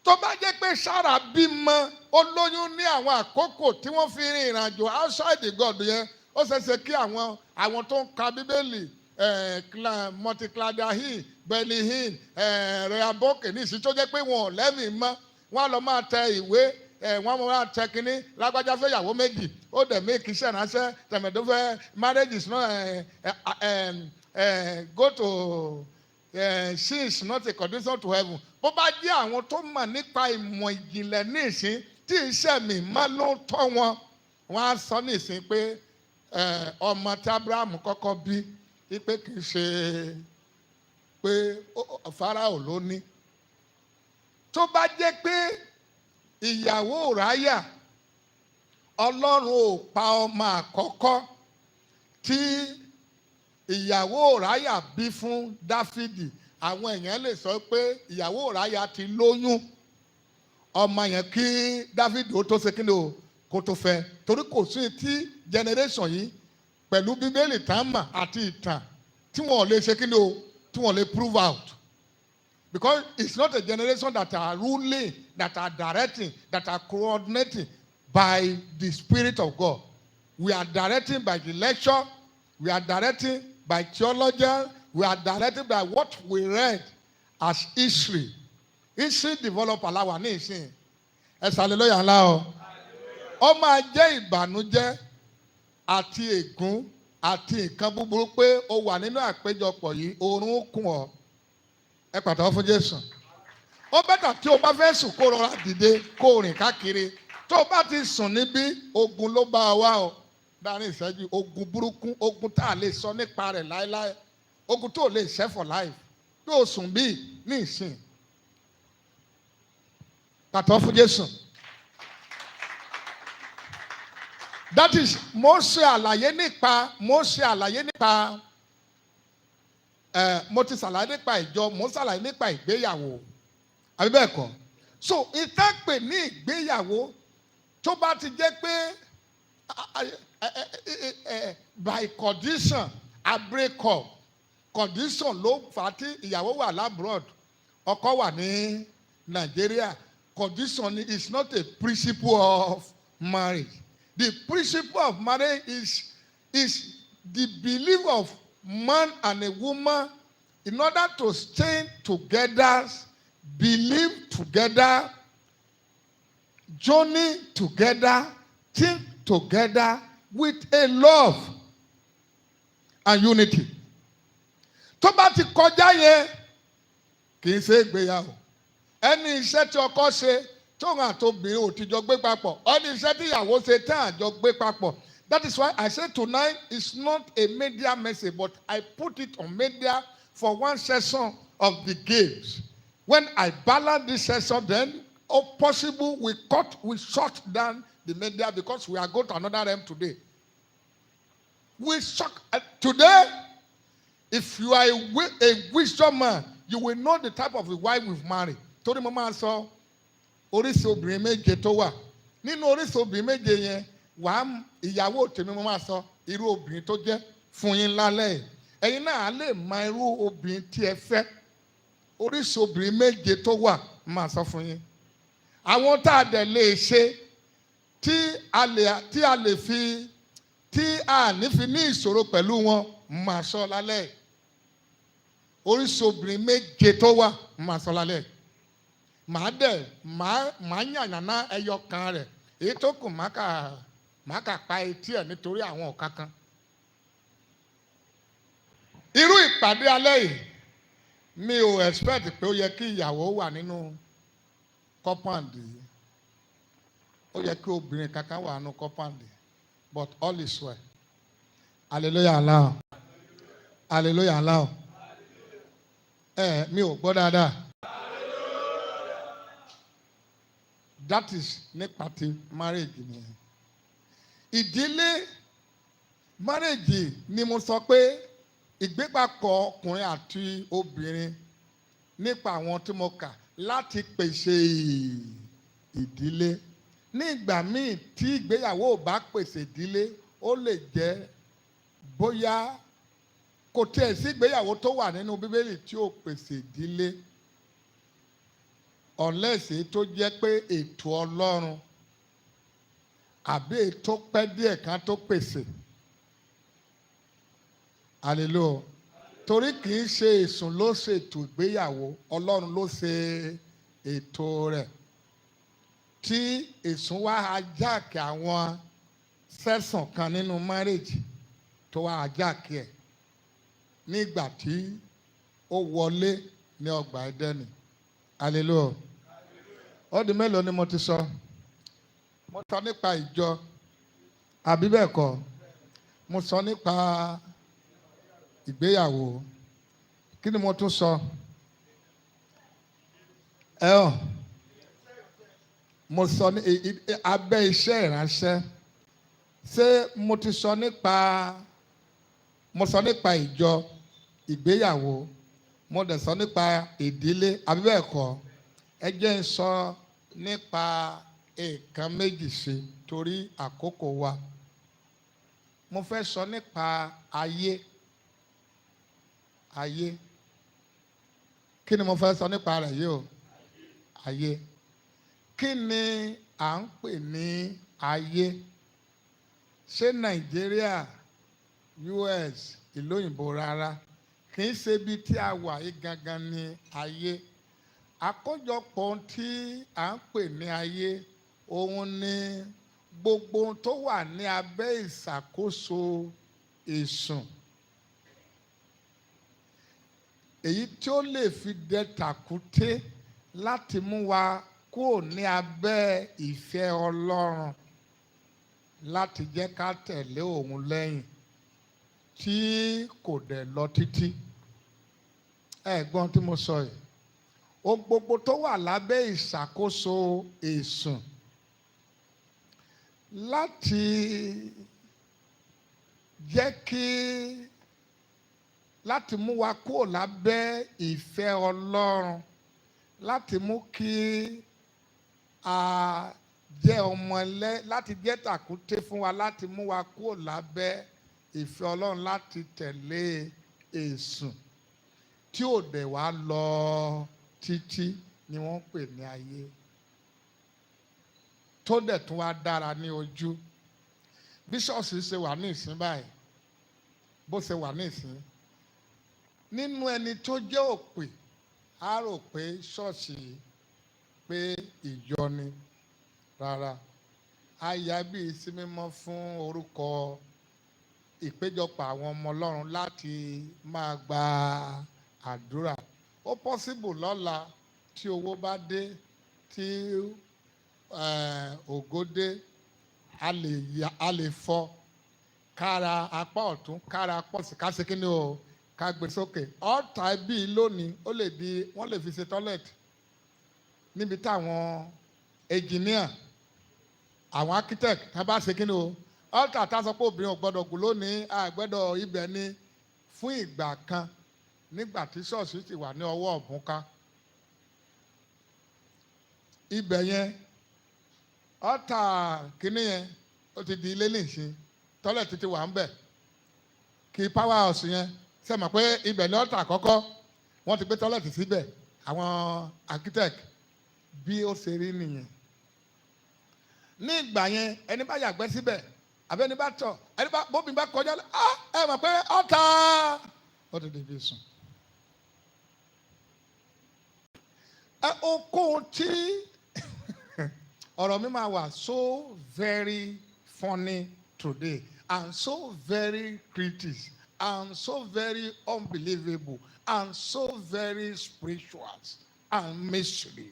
Tó bá jẹ́ pé Sarah bímọ, ó lóyún ní àwọn àkókò tí wọ́n fi rin ìrìnàjò outside the God yẹn, ó Ó ṣeéṣe kí àwọn tó ń ka Bíbélì, Multicladahin, Benny Hinn, Rehoboke ní ìsìn tó jẹ́ pé wọn ò lẹ́mìí mọ́, wọ́n á lọ máa tẹ ìwé ẹ̀, wọ́n máa tẹ kínní, lágbájá fẹ́ yàwó méjì, ó dẹ̀ make iṣẹ́ ránṣẹ́, tẹ̀mẹ̀dó fẹ́. Marriage is not go to sin is not a condition to heaven. Bó bá jẹ́ àwọn tó mọ̀ nípa ìmọ̀ ìjìnlẹ̀ ní ìsìn tí iṣẹ́ mi má ló ń tọ́ wọn, wọ́n á sọ ní ìsìn pé ọmọ tí Abraham kọ́kọ́ bí wípé kì í ṣe pé Fáráò ló ní. Tó bá jẹ́ pé ìyàwó Ùráyà, Ọlọ́run ò pa ọmọ àkọ́kọ́ tí ìyàwó Ùráyà bí fún Dáfídì, àwọn èèyàn lè sọ pé ìyàwó Ùráyà ti lóyún ọmọ yẹn kí Dáfídì ó tó ṣe kí ni o, kó tó fẹ́, torí kò sí tí generation yìí pẹ̀lú Bíbélì tán mà àti ìtàn tí wọ́n lè ṣe kí ni o, tí wọ́n lè prove out, because it's not a generation that are ruling, that are directing, that are coordinating by the Spirit of God. We are directing by the lecture, we are directing by theologians, we are directing by what we read as history. History developer la wà ní ìsìn. Ẹ hallelujah ńlá o. Ó máa jẹ́ ìbànújẹ́ àti ègún àti nǹkan búburú pé o wà nínú àpéjọpọ̀ yìí, oorun kùn ọ́. Ẹ pàtàkì fún Jésù. Ó better tí o bá fẹ́ sùn, kó rọra dìde, kó rìn káàkiri. Tó o bá ti sùn níbí, ogun ló bá ọ wá o. Láàrin ìṣẹ́jú, ogun burúkú, ogun tá a lè sọ nípa rẹ̀ láéláé, ogun tó o lè ṣẹ́ for life. Tó o sùn bíi ní ìsìn. Pàtàkì fún Jésù. That is, mo ṣe àlàyé nípa ẹ, mo ti ṣàlàyé nípa ìjọ, mo ṣàlàyé nípa ìgbéyàwó, àbí bẹ́ẹ̀ kọ́? So ìtàpè ní ìgbéyàwó, tó bá ti jẹ́ pé by condition a break up, condition ló fà á tí ìyàwó wà l'abroad, ọkọ wà ní Nàìjíríà, condition is not a principle of marriage. The principle of marriage is the belief of man and a woman in order to stay together, believe together, journey together, think together with a love and unity. Tó bá ti kọjá yẹn, kì í ṣe ìgbéyàwó. Ẹni iṣẹ́ tí ọkọ ṣe tóun àtobìnrin ò ti jọ gbé papọ̀, ẹni iṣẹ́ tí ìyàwó ṣe tán àjọ gbé papọ̀. That is why I say tonight is not a media message, but I put it on media for one session of the games. When I balance this session, then, oh, possible we shut down the media because we are going to another realm today. We shock today. If you are a wisdom man, you will know the type of a wife we've married. Torí mo máa sọ oríṣi obìnrin méje tó wà. Nínú oríṣi obìnrin méje yẹn, wàá ìyàwó tèmi, mo máa sọ irú obìnrin tó jẹ́ fún yín lálẹ́ yìí. Ẹ̀yin náà á lè mọ irú obìnrin tí ẹ fẹ́. Oríṣi obìnrin méje tó wà, máa sọ fún yín. Àwọn tá a dẹ̀ lè ṣe tí a lè fi tí a ní fi ní ìṣòro pẹ̀lú wọn, máa sọ lálẹ́ yìí. Oríṣi obìnrin méje tó wà, máa sọ lálẹ́ yìí. Màá dẹ̀ màá yànnàná ẹyọ kan rẹ̀, èyí tó kù màá kà pa etí ẹ̀ nítorí àwọn ọ̀ka kan. Irú ìpàdé alẹ́ yìí, mi ò expect pé ó yẹ kí ìyàwó wà nínú compound yìí. Ó yẹ kí obìnrin kankan wà nínú compound yìí, but all is well. Hallelujah Allah, hallelujah Allah. Ẹ mi ò gbọ́ dáadáa. That is nípa ti marriage nìyẹn. Ìdílé, marriage ni mo sọ pé ìgbépapọ̀ ọkùnrin àti obìnrin nípa àwọn tí mo kà láti pèsè ìdílé. Ní ìgbà míì tí ìgbéyàwó ò bá pèsè ìdílé, ó lè jẹ́ bóyá kò tiẹ̀ sí ìgbéyàwó tó wà nínú Bíbélì tí ò pèsè ìdílé, unless èyí tó jẹ́ pé ètò Ọlọ́run àbí ètò pẹ́ díẹ̀ kan tó pèsè. Hallelujah. Torí kì í ṣe èṣù ló ṣètò ìgbéyàwó, Ọlọ́run ló ṣe ètò rẹ̀. Tí èṣù wá hijack àwọn section kan nínú marriage, tó wá hijack ẹ̀ nígbà tí ó wọlé ní ọgbà Ẹdẹ́nì. Hallelujah. Ó di mélòó ni mo ti sọ? Mo sọ nípa ìjọ, àbí bẹ́ẹ̀ kọ́? Mo sọ nípa ìgbéyàwó. Kí ni mo tún sọ? Ẹ ọ́ mo sọ ní abẹ́ iṣẹ́ ìránṣẹ́. Ṣé mo ti sọ nípa, mo sọ nípa ìjọ, ìgbéyàwó, mo dẹ̀ sọ nípa ìdílé, àbí bẹ́ẹ̀ kọ́? Ẹ jẹ́ n sọ nípa nǹkan méjì sí torí àkókò wa. Mo fẹ́ sọ nípa ayé. Ayé. Kí ni mo fẹ́ sọ nípa rẹ̀ yìí o? Ayé. Kí ni à ń pè ní ayé? Ṣé Nàìjíríà, US, ìlú òyìnbó? Rárá, kì í ṣe ibi tí a wà yìí gangan ní ayé. Àkójọpọ̀ ohun tí à ń pè ní ayé, òun ni gbogbo ohun tó wà ní abẹ́ ìṣàkóso èṣù, èyí tí ó lè fi dẹ tàkúté láti mú wa kúrò ní abẹ́ ìfẹ́ Ọlọ́run, láti jẹ́ ká tẹ̀lé òun lẹ́yìn tí kò dẹ̀ lọ títí. Ẹ gbọ́n tí mo sọ yìí? Ohun gbogbo tó wà lábẹ́ ìṣàkóso èṣù láti jẹ́ kí láti mú wa kúrò lábẹ́ ìfẹ́ Ọlọ́run, láti mú kí a jẹ́ ọmọ ẹlẹ́, láti jẹ́ tàkúté fún wa, láti mú wa kúrò lábẹ́ ìfẹ́ Ọlọ́run, láti tẹ̀lé èṣù tí ò dẹ̀ wá lọ títí ni wọ́n pè ní ayé. Tó dẹ̀ tún wá dára ní ojú. Bí ṣọ́ọ̀ṣì ṣe wà ní ìsín báyìí, bó ṣe wà ní ìsín, nínú ẹni tó jẹ́ òpè á rò pé ṣọ́ọ̀ṣì, pé ìjọ ni. Rárá, a yà bí sí mímọ́ fún orúkọ ìpéjọpọ̀ àwọn ọmọ Ọlọ́run láti máa gba àdúrà. Ó possible lọ́la, tí owó bá dé, tí ògo dé, a lè fọ kára apá ọ̀tún, kára apá òsì, ká ṣe kí ni o, ká gbé sókè. Ọ̀tá bíi lónìí, ó lè di wọ́n lè fi ṣe toilet níbi táwọn engineer, àwọn architect tá a bá ṣe kí ni o. Altar tá a sọ pé obìnrin ò gbọ́dọ̀ gùn lónìí, àgbẹ̀dọ̀ ibẹ̀ ni fún ìgbà kan, nígbà tí ṣọ́ọ̀ṣì ti wà ní ọwọ́ ọ̀bùnká. Ibẹ̀ yẹn, altar kínní yẹn, ó ti di ilé nìsín, toilet ti wà ń bẹ̀. Kí power house yẹn ṣe mọ̀ pé ibẹ̀ ní altar àkọ́kọ́, wọ́n ti gbé toilet síbẹ̀. Àwọn architect, bí ó ṣe rí nìyẹn ní ìgbà yẹn. Ẹni bá yàgbẹ́ síbẹ̀ àbí ẹni bá tọ̀, ẹni bá bóbi bá kọjá, ah, ẹ mọ̀ pé altar ó ti di ibi sùn. Ẹ okòó tí ọ̀rọ̀ mi máa wà so very funny today and so very critical and so very unbelievable and so very spiritual and mystery.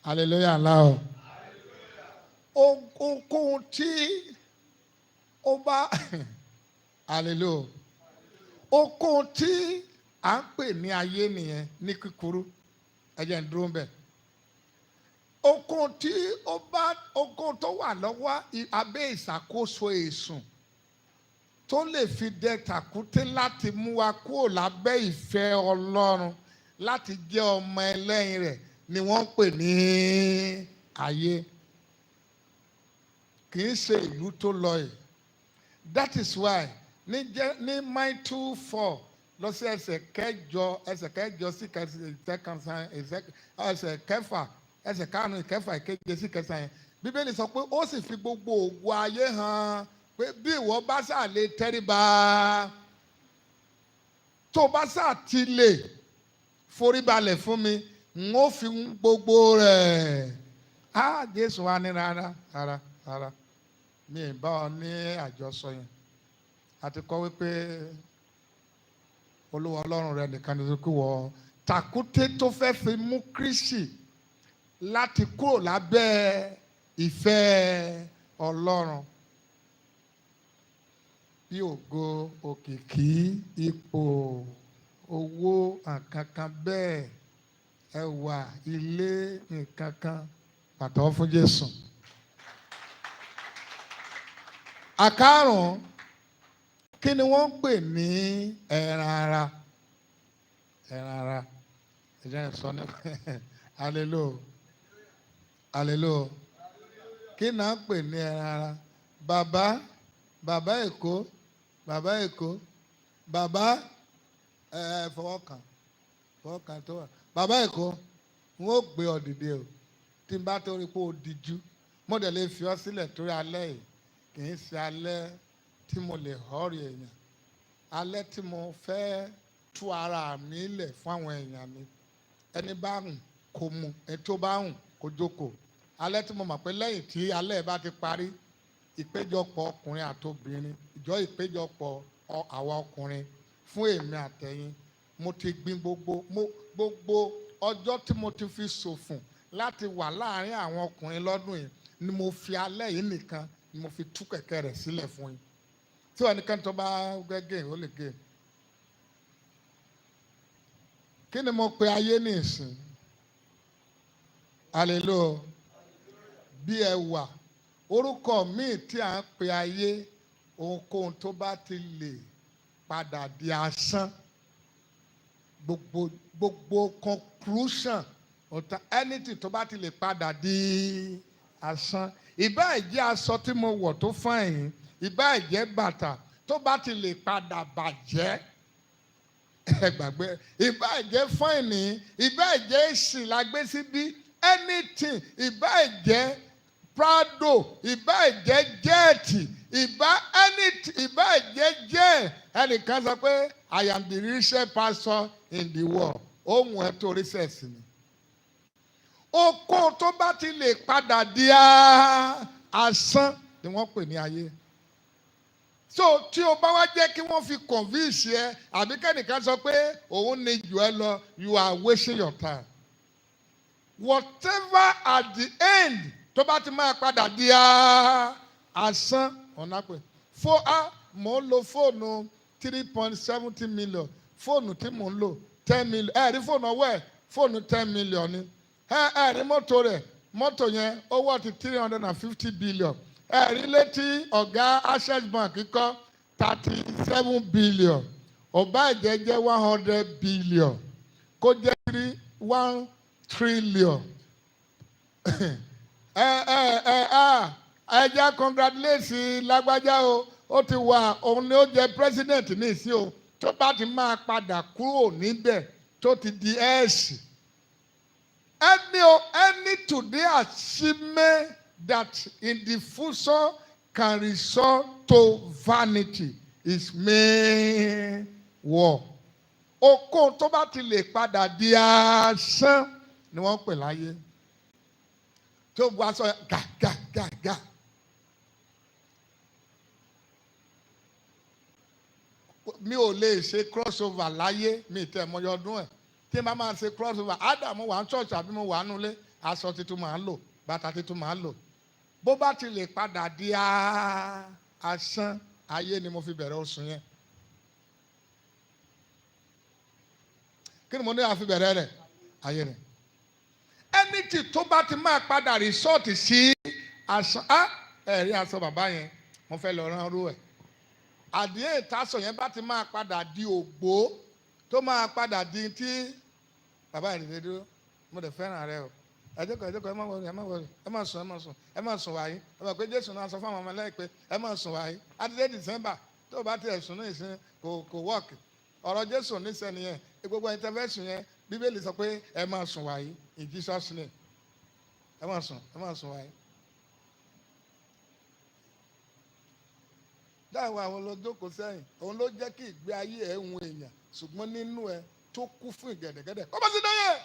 Hallelujah ńlá o. Ohunkóhun tí ó bá, hallelujah, ohunkóhun tí à ń pè ní ayé nìyẹn ní kíkúrú. Ẹ jẹ́ n dúró ńbẹ̀. Ohunkóhun tí ó bá, ohunkóhun tó wà lọ́wọ́ abẹ́ ìṣàkóso èṣù tó lè fi dẹ tàkúté láti mú wa kúrò lábẹ́ ìfẹ́ Ọlọ́run, láti jẹ́ ọmọ ẹlẹ́yin rẹ̀ ni wọ́n ń pè ní ayé. Kì í ṣe ìlú tó lọ yìí. That is why ní jẹ́ ní Matthew 4 lọ sí ẹsẹ̀ 8, ẹsẹ̀ 8 sí kẹsàn, ẹsẹ̀ 6, ẹsẹ̀ 5, 6, 7 sí 9 yẹn, Bíbélì sọ pé ó sì fi gbogbo ògo ayé hàn. Pé bí ìwọ bá sà lè tẹríba, tó bá sà ti lè foríbalẹ̀ fún mi, n ó fi gbogbo rẹ̀. Á Jésù wa ní rárá, rárá, rárá, mi ì bá ọ ní àjọsọ yẹn. Àti kọ́ wípé Olúwa Ọlọ́run rẹ nìkan ní kí wọ́. Tàkúté tó fẹ́ fi mú Kristi láti kúrò lábẹ́ ìfẹ́ Ọlọ́run, bí ògo, òkìkí, ipò, owó, nǹkan bẹ́ẹ̀, ẹwà, ilé, nǹkan kan. Pàtẹ́wọ́ fún Jésù. Àkárùn, kí ni wọ́n ń pè ní ẹran ara? Ẹran ara, ẹ jẹ́ n sọ nípa. Hallelujah, hallelujah. Kí ni à ń pè ní ẹran ara? Bàbá, bàbá Èkó, bàbá Èkó, bàbá ẹ fọwọ́ kàn, fọwọ́ kàn tó wà. Bàbá Èkó, n ó gbé ọ dìde o. Tí n bá torí pé o dijú, mo dẹ̀ lè fi ọ sílẹ̀ torí alẹ́ yìí kì í ṣe alẹ́ tí mo lè họ́ọ̀rì èèyàn, alẹ́ tí mo fẹ́ tú ara mi lẹ̀ fún àwọn èèyàn mi. Ẹni bá hùn kó mu, ẹni tó bá hùn kó jókòó. Alẹ́ tí mo mọ̀ pé lẹ́yìn tí alẹ́ bá ti parí, ìpéjọpọ̀ ọkùnrin àtobìnrin, ìjọ ìpéjọpọ̀ àwa ọkùnrin fún èmi àtẹ̀yìn. Mo ti gbin gbogbo mo gbogbo ọjọ́ tí mo ti fi ṣòfò láti wà láàrin àwọn ọkùnrin lọ́dún yìí ni mo fi alẹ́ yìí nìkan ni mo fi tú kẹ̀kẹ́ rẹ̀ sílẹ̀ fún yín. Tí wọ́n nìkan tó bá gẹ́gẹ́, ó lè gé. Kí ni mo pe ayé ní ìsìn? Hallelujah. Bí ẹwà, orúkọ míì tí à ń pe ayé, ohunkóhun tó bá ti lè padà di asán. Gbogbo gbogbo conclusion ọ̀tá, anything tó bá ti lè padà di asán. Ìbáà jẹ́ aṣọ tí mo wọ̀ tó fine, ìbáà jẹ́ bàtà tó bá ti lè padà bàjẹ́, ẹ gbàgbé. Ìbáà jẹ́ fine, ìbáà jẹ́ èsì la gbé síbí, anything, ìbáà jẹ́ Prado, ìbáà jẹ́ jet, ìbá anything, ìbáà jẹ́ jet. Ẹnìkan sọ pé, "I am the richest pastor in the world." Ohun ẹ̀ tó richest ni okó tó bá ti lè padà di asán ni wọ́n pè ní ayé. So tí o bá wá jẹ́ kí wọ́n fi convince ẹ, àbí kẹ́nìkan sọ pé òun ní jù ẹ lọ, you are wasting your time. Whatever at the end tó bá ti máa padà di asán, ọ̀nà pé fó a mò ń lo fóònù 3.70 million, fóònù tí mò ń lò 10 million. Ẹ rí fóònù ọwọ́ ẹ̀, fóònù 10 million ni. Ẹ rí mọ́tò rẹ̀, mọ́tò yẹn ó wọ́ ti 350 billion. Ẹ rí létí ọ̀gá Access Bank kọ́, 37 billion. Ọba ìjẹ́ jẹ́ 100 billion, kó jẹ́ 3 1 trillion. Ẹ ẹ ẹ a ẹ jẹ́ congratulate lágbájá o, ó ti wà, òun ni ó jẹ president ní ìsín o. Tó bá ti máa padà kúrò níbẹ̀, tó ti di ẹ̀ẹ́sì. Any today achievement that in the future can result to vanity is main war. Okòó tó bá ti lè padà di asán ni wọ́n ń pè láyé. Tó bu aṣọ gà gà gà gà. Mi ò lè ṣe crossover láyé mi tẹ̀ mọ́yọ́ ọdún ẹ̀. Tí n bá máa ṣe crossover, Ádámù wà ní church àbí mo wà nulẹ̀, aṣọ tuntun máa ń lò, bàtà tuntun máa ń lò. Bó bá ti lè padà di asán, ayé ni mo fi bẹ̀rẹ̀ oṣù yẹn. Kí ni mo ní àfi bẹ̀rẹ̀ rẹ̀? Ayé rẹ̀. Anything tó bá ti máa padà resort sí asán, á ẹ̀rí aṣọ bàbá yẹn, mo fẹ́ lọ rán rú ẹ̀. Àdìyẹ ìtasọ̀ yẹn bá ti máa padà di ògbó, tó máa padà di tí bàbá yẹn lè dúró, mo lè fẹ́ràn rẹ o. Ẹ jókòó, ẹ jókòó, ẹ má worry, ẹ má worry, ẹ má sùn, ẹ má sùn, ẹ má sùn wáyé. Ẹ mọ̀ pé Jésù náà sọ fún àwọn ọmọ ẹlẹ́yìn pé ẹ má sùn wáyé. Adídé December tó o bá tiẹ̀ sùn ní ìsín kò work. Ọ̀rọ̀ Jésù níṣẹ́ nìyẹn. Gbogbo ẹni tẹ́ fẹ́ sùn yẹn, Bíbélì sọ pé ẹ má sùn wáyé in Jesus' name. Ẹ má sùn, ẹ má sùn wáyé. Dáhùn àwọn lọ jókòó sẹ́yìn. Òun ló jẹ́ kí ìgbé ayé ẹ̀ ń èèyàn, ṣùgbọ́n nínú ẹ tó kú fún ìgẹ̀dẹ̀gẹ̀dẹ̀. Kọ́ bá ti dáyẹ̀.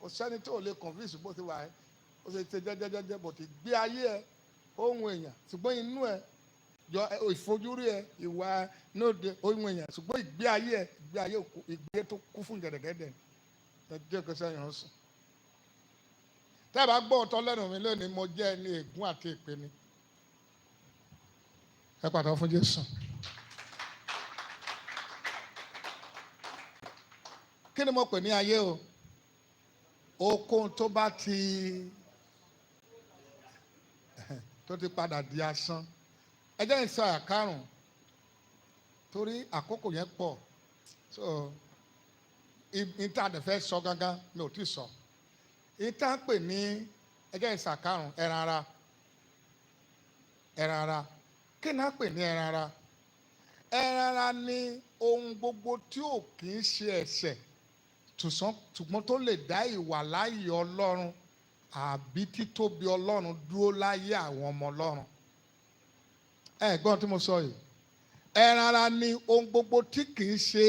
Kò sẹ́ni tó lè convince bó ti wà ẹ́. Ó ṣe ṣe jẹ́jẹ́jẹ́jẹ́ bó ti gbé ayé ẹ ohun èèyàn, ṣùgbọ́n inú ẹ jọ ìfojúrí ẹ, ìwà nóde ohun èèyàn, ṣùgbọ́n ìgbé ayé ẹ, ìgbé ayé ìgbé tó kú fún gẹ̀dẹ̀gẹ̀dẹ̀. Ẹ jẹ́ kó sẹ́yìn ọ̀sùn. Tẹ́ ẹ bá gbọ́ ọ̀tọ̀ lẹ́nu mi lónìí, mo jẹ́ ẹni ègún àti èpè ni. Ẹ pàtàkì fún Jésù. Kí ni mo pè ní ayé o? Okun tó bá ti tó ti padà di asán. Ẹ jẹ́ n sọ àkàrùn torí àkókò yẹn pọ̀. So ìta dẹ̀ fẹ́ sọ gangan mi ò tí sọ. Ìta ń pè ní, ẹ jẹ́ n sọ àkàrùn, ẹran ara. Ẹran ara. Kí ni a ń pè ní ẹran ara? Ẹran ara ni ohun gbogbo tí ò kì í ṣe ẹ̀ṣẹ̀, ṣùgbọ́n tó lè dá ìwà láàyè Ọlọ́run àbí títóbi Ọlọ́run dúró láyé àwọn ọmọ Ọlọ́run. Ẹ gbọ́n tí mo sọ yìí. Ẹran ara ni ohun gbogbo tí kì í ṣe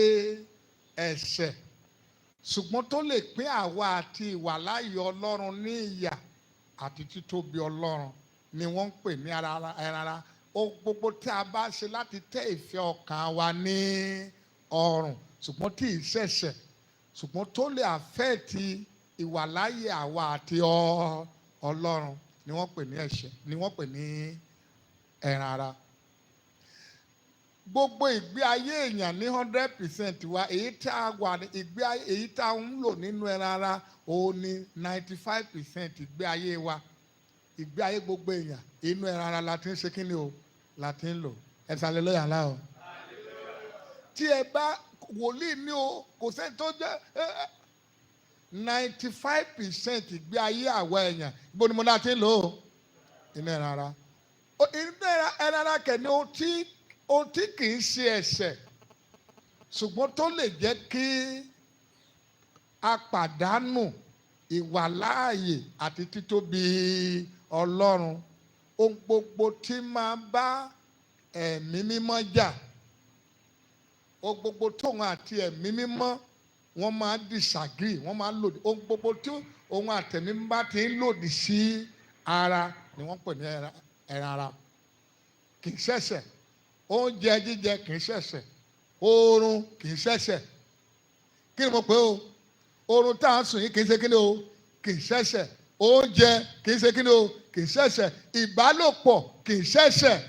ẹ̀ṣẹ̀, ṣùgbọ́n tó lè pín àwa àti ìwà láàyè Ọlọ́run ní ìyà àti títóbi Ọlọ́run ni wọ́n ń pè ní ẹran ara. Ohun gbogbo tí a bá ṣe láti tẹ́ ìfẹ́ ọkàn wa ní ọrùn, ṣùgbọ́n tí ì ṣẹ̀ṣẹ̀, ṣùgbọ́n tó lè àfẹ́ẹ̀tì ìwàláyé àwa àti Ọlọ́run ni wọ́n pè ní ẹ̀ṣẹ̀, ni wọ́n pè ní ẹran ara. Gbogbo ìgbé ayé èèyàn ní 100% wa, èyí tí a wà ní ìgbé ayé, èyí tí a ń lò nínú ẹran ara, òun ni 95% ìgbé ayé wa. Ìgbé ayé gbogbo èèyàn inú ẹran ara la ti ń ṣe kí ni o, la ti ń lò. Ẹ sàlẹ̀ lóyà ńlá o. Tí ẹ bá wòlíì ní o, kò sẹ́ni tó jẹ́ 95% ìgbé ayé àwa èèyàn, ibo ni mo náà ti ń lò ó? Inú ẹran ara. Inú ẹran ara kẹ̀ ni ohun tí kì í ṣe ẹ̀ṣẹ̀, ṣùgbọ́n tó lè jẹ́ kí a pàdánù ìwàláàyè àti títóbi Ọlọ́run. Ohun gbogbo tí máa bá ẹ̀mí mímọ́ jà, ohun gbogbo tóun àti ẹ̀mí mímọ́ wọ́n máa disagree, wọ́n máa lòdì. Ohun gbogbo tí òun àtẹ̀mí bá ti ń lòdì sí ara ni wọ́n pè ní ẹran ara. Kì í ṣẹ̀ṣẹ̀. Oúnjẹ jíjẹ kì í ṣẹ̀ṣẹ̀. Oorun kì í ṣẹ̀ṣẹ̀. Kí ni mo pè o? Oorun tá à ń sùn yìí kì í ṣe kí ni o? Kì í ṣẹ̀ṣẹ̀. Oúnjẹ kì í ṣe kí ni o? Kì í ṣẹ̀ṣẹ̀. Ìbálòpọ̀ kì í ṣẹ̀ṣẹ̀.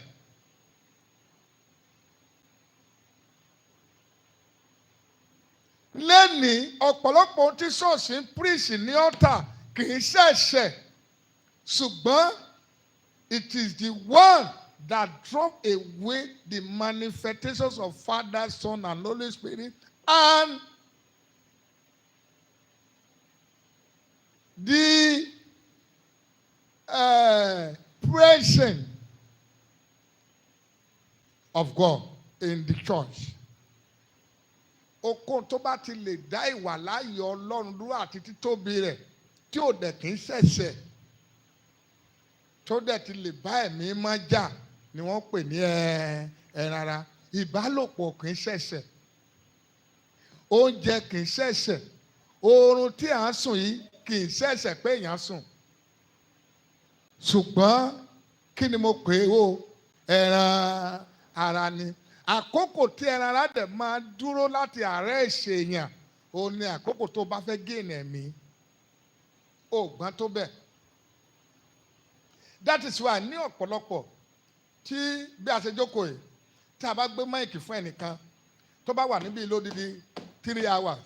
Lẹ́nìí, ọ̀pọ̀lọpọ̀ ohun tí ṣọ́ọ̀ṣì ń píríṣì ní ọ̀tà kì í ṣẹ̀ṣẹ̀, ṣùgbọ́n it is the one that drop away the manifestations of Father, Son, and Holy Spirit and the presence of God in the church. Okun tó bá ti lè dá ìwà láàyè Ọlọ́run dúró àti títóbi rẹ̀ tí ò dẹ̀ kì í ṣẹ̀ṣẹ̀, tó dẹ̀ ti lè bá ẹ̀mí mọ́ jà ni wọ́n pè ní ẹran ara. Ìbálòpọ̀ kì í ṣẹ̀ṣẹ̀, oúnjẹ kì í ṣẹ̀ṣẹ̀, oorun tí à ń sùn yìí kì í ṣẹ̀ṣẹ̀ pé èèyàn sùn. Ṣùgbọ́n kí ni mo pè é o? Ẹran ara ni. Àkókò tí ẹran ara dẹ̀ máa dúró láti àárẹ̀ ìṣèyàn, òun ni àkókò tó bá fẹ́ gain ẹ̀mí. Ó gbọ́n tó bẹ́ẹ̀. That is why ní ọ̀pọ̀lọpọ̀ tí bí a ṣe jókòó yìí, tí a bá gbé máìkì fún ẹnìkan tó bá wà níbí lódidi 3 hours,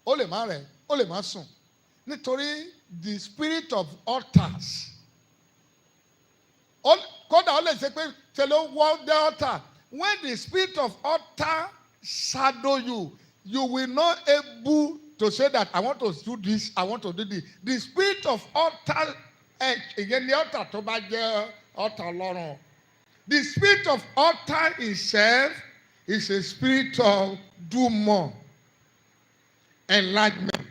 ó lè má rẹ̀, ó lè má sùn, nítorí the spirit of altars. Kódà ó lè ṣe pé ṣe ló wọ́ dé altar. When the spirit of altar shadow you, you will not able to say that I want to do this, I want to do this. The spirit of altar, ìyẹn ni altar tó bá jẹ́ altar Ọlọ́run. The spirit of altar itself is a spirit of do more, enlargement,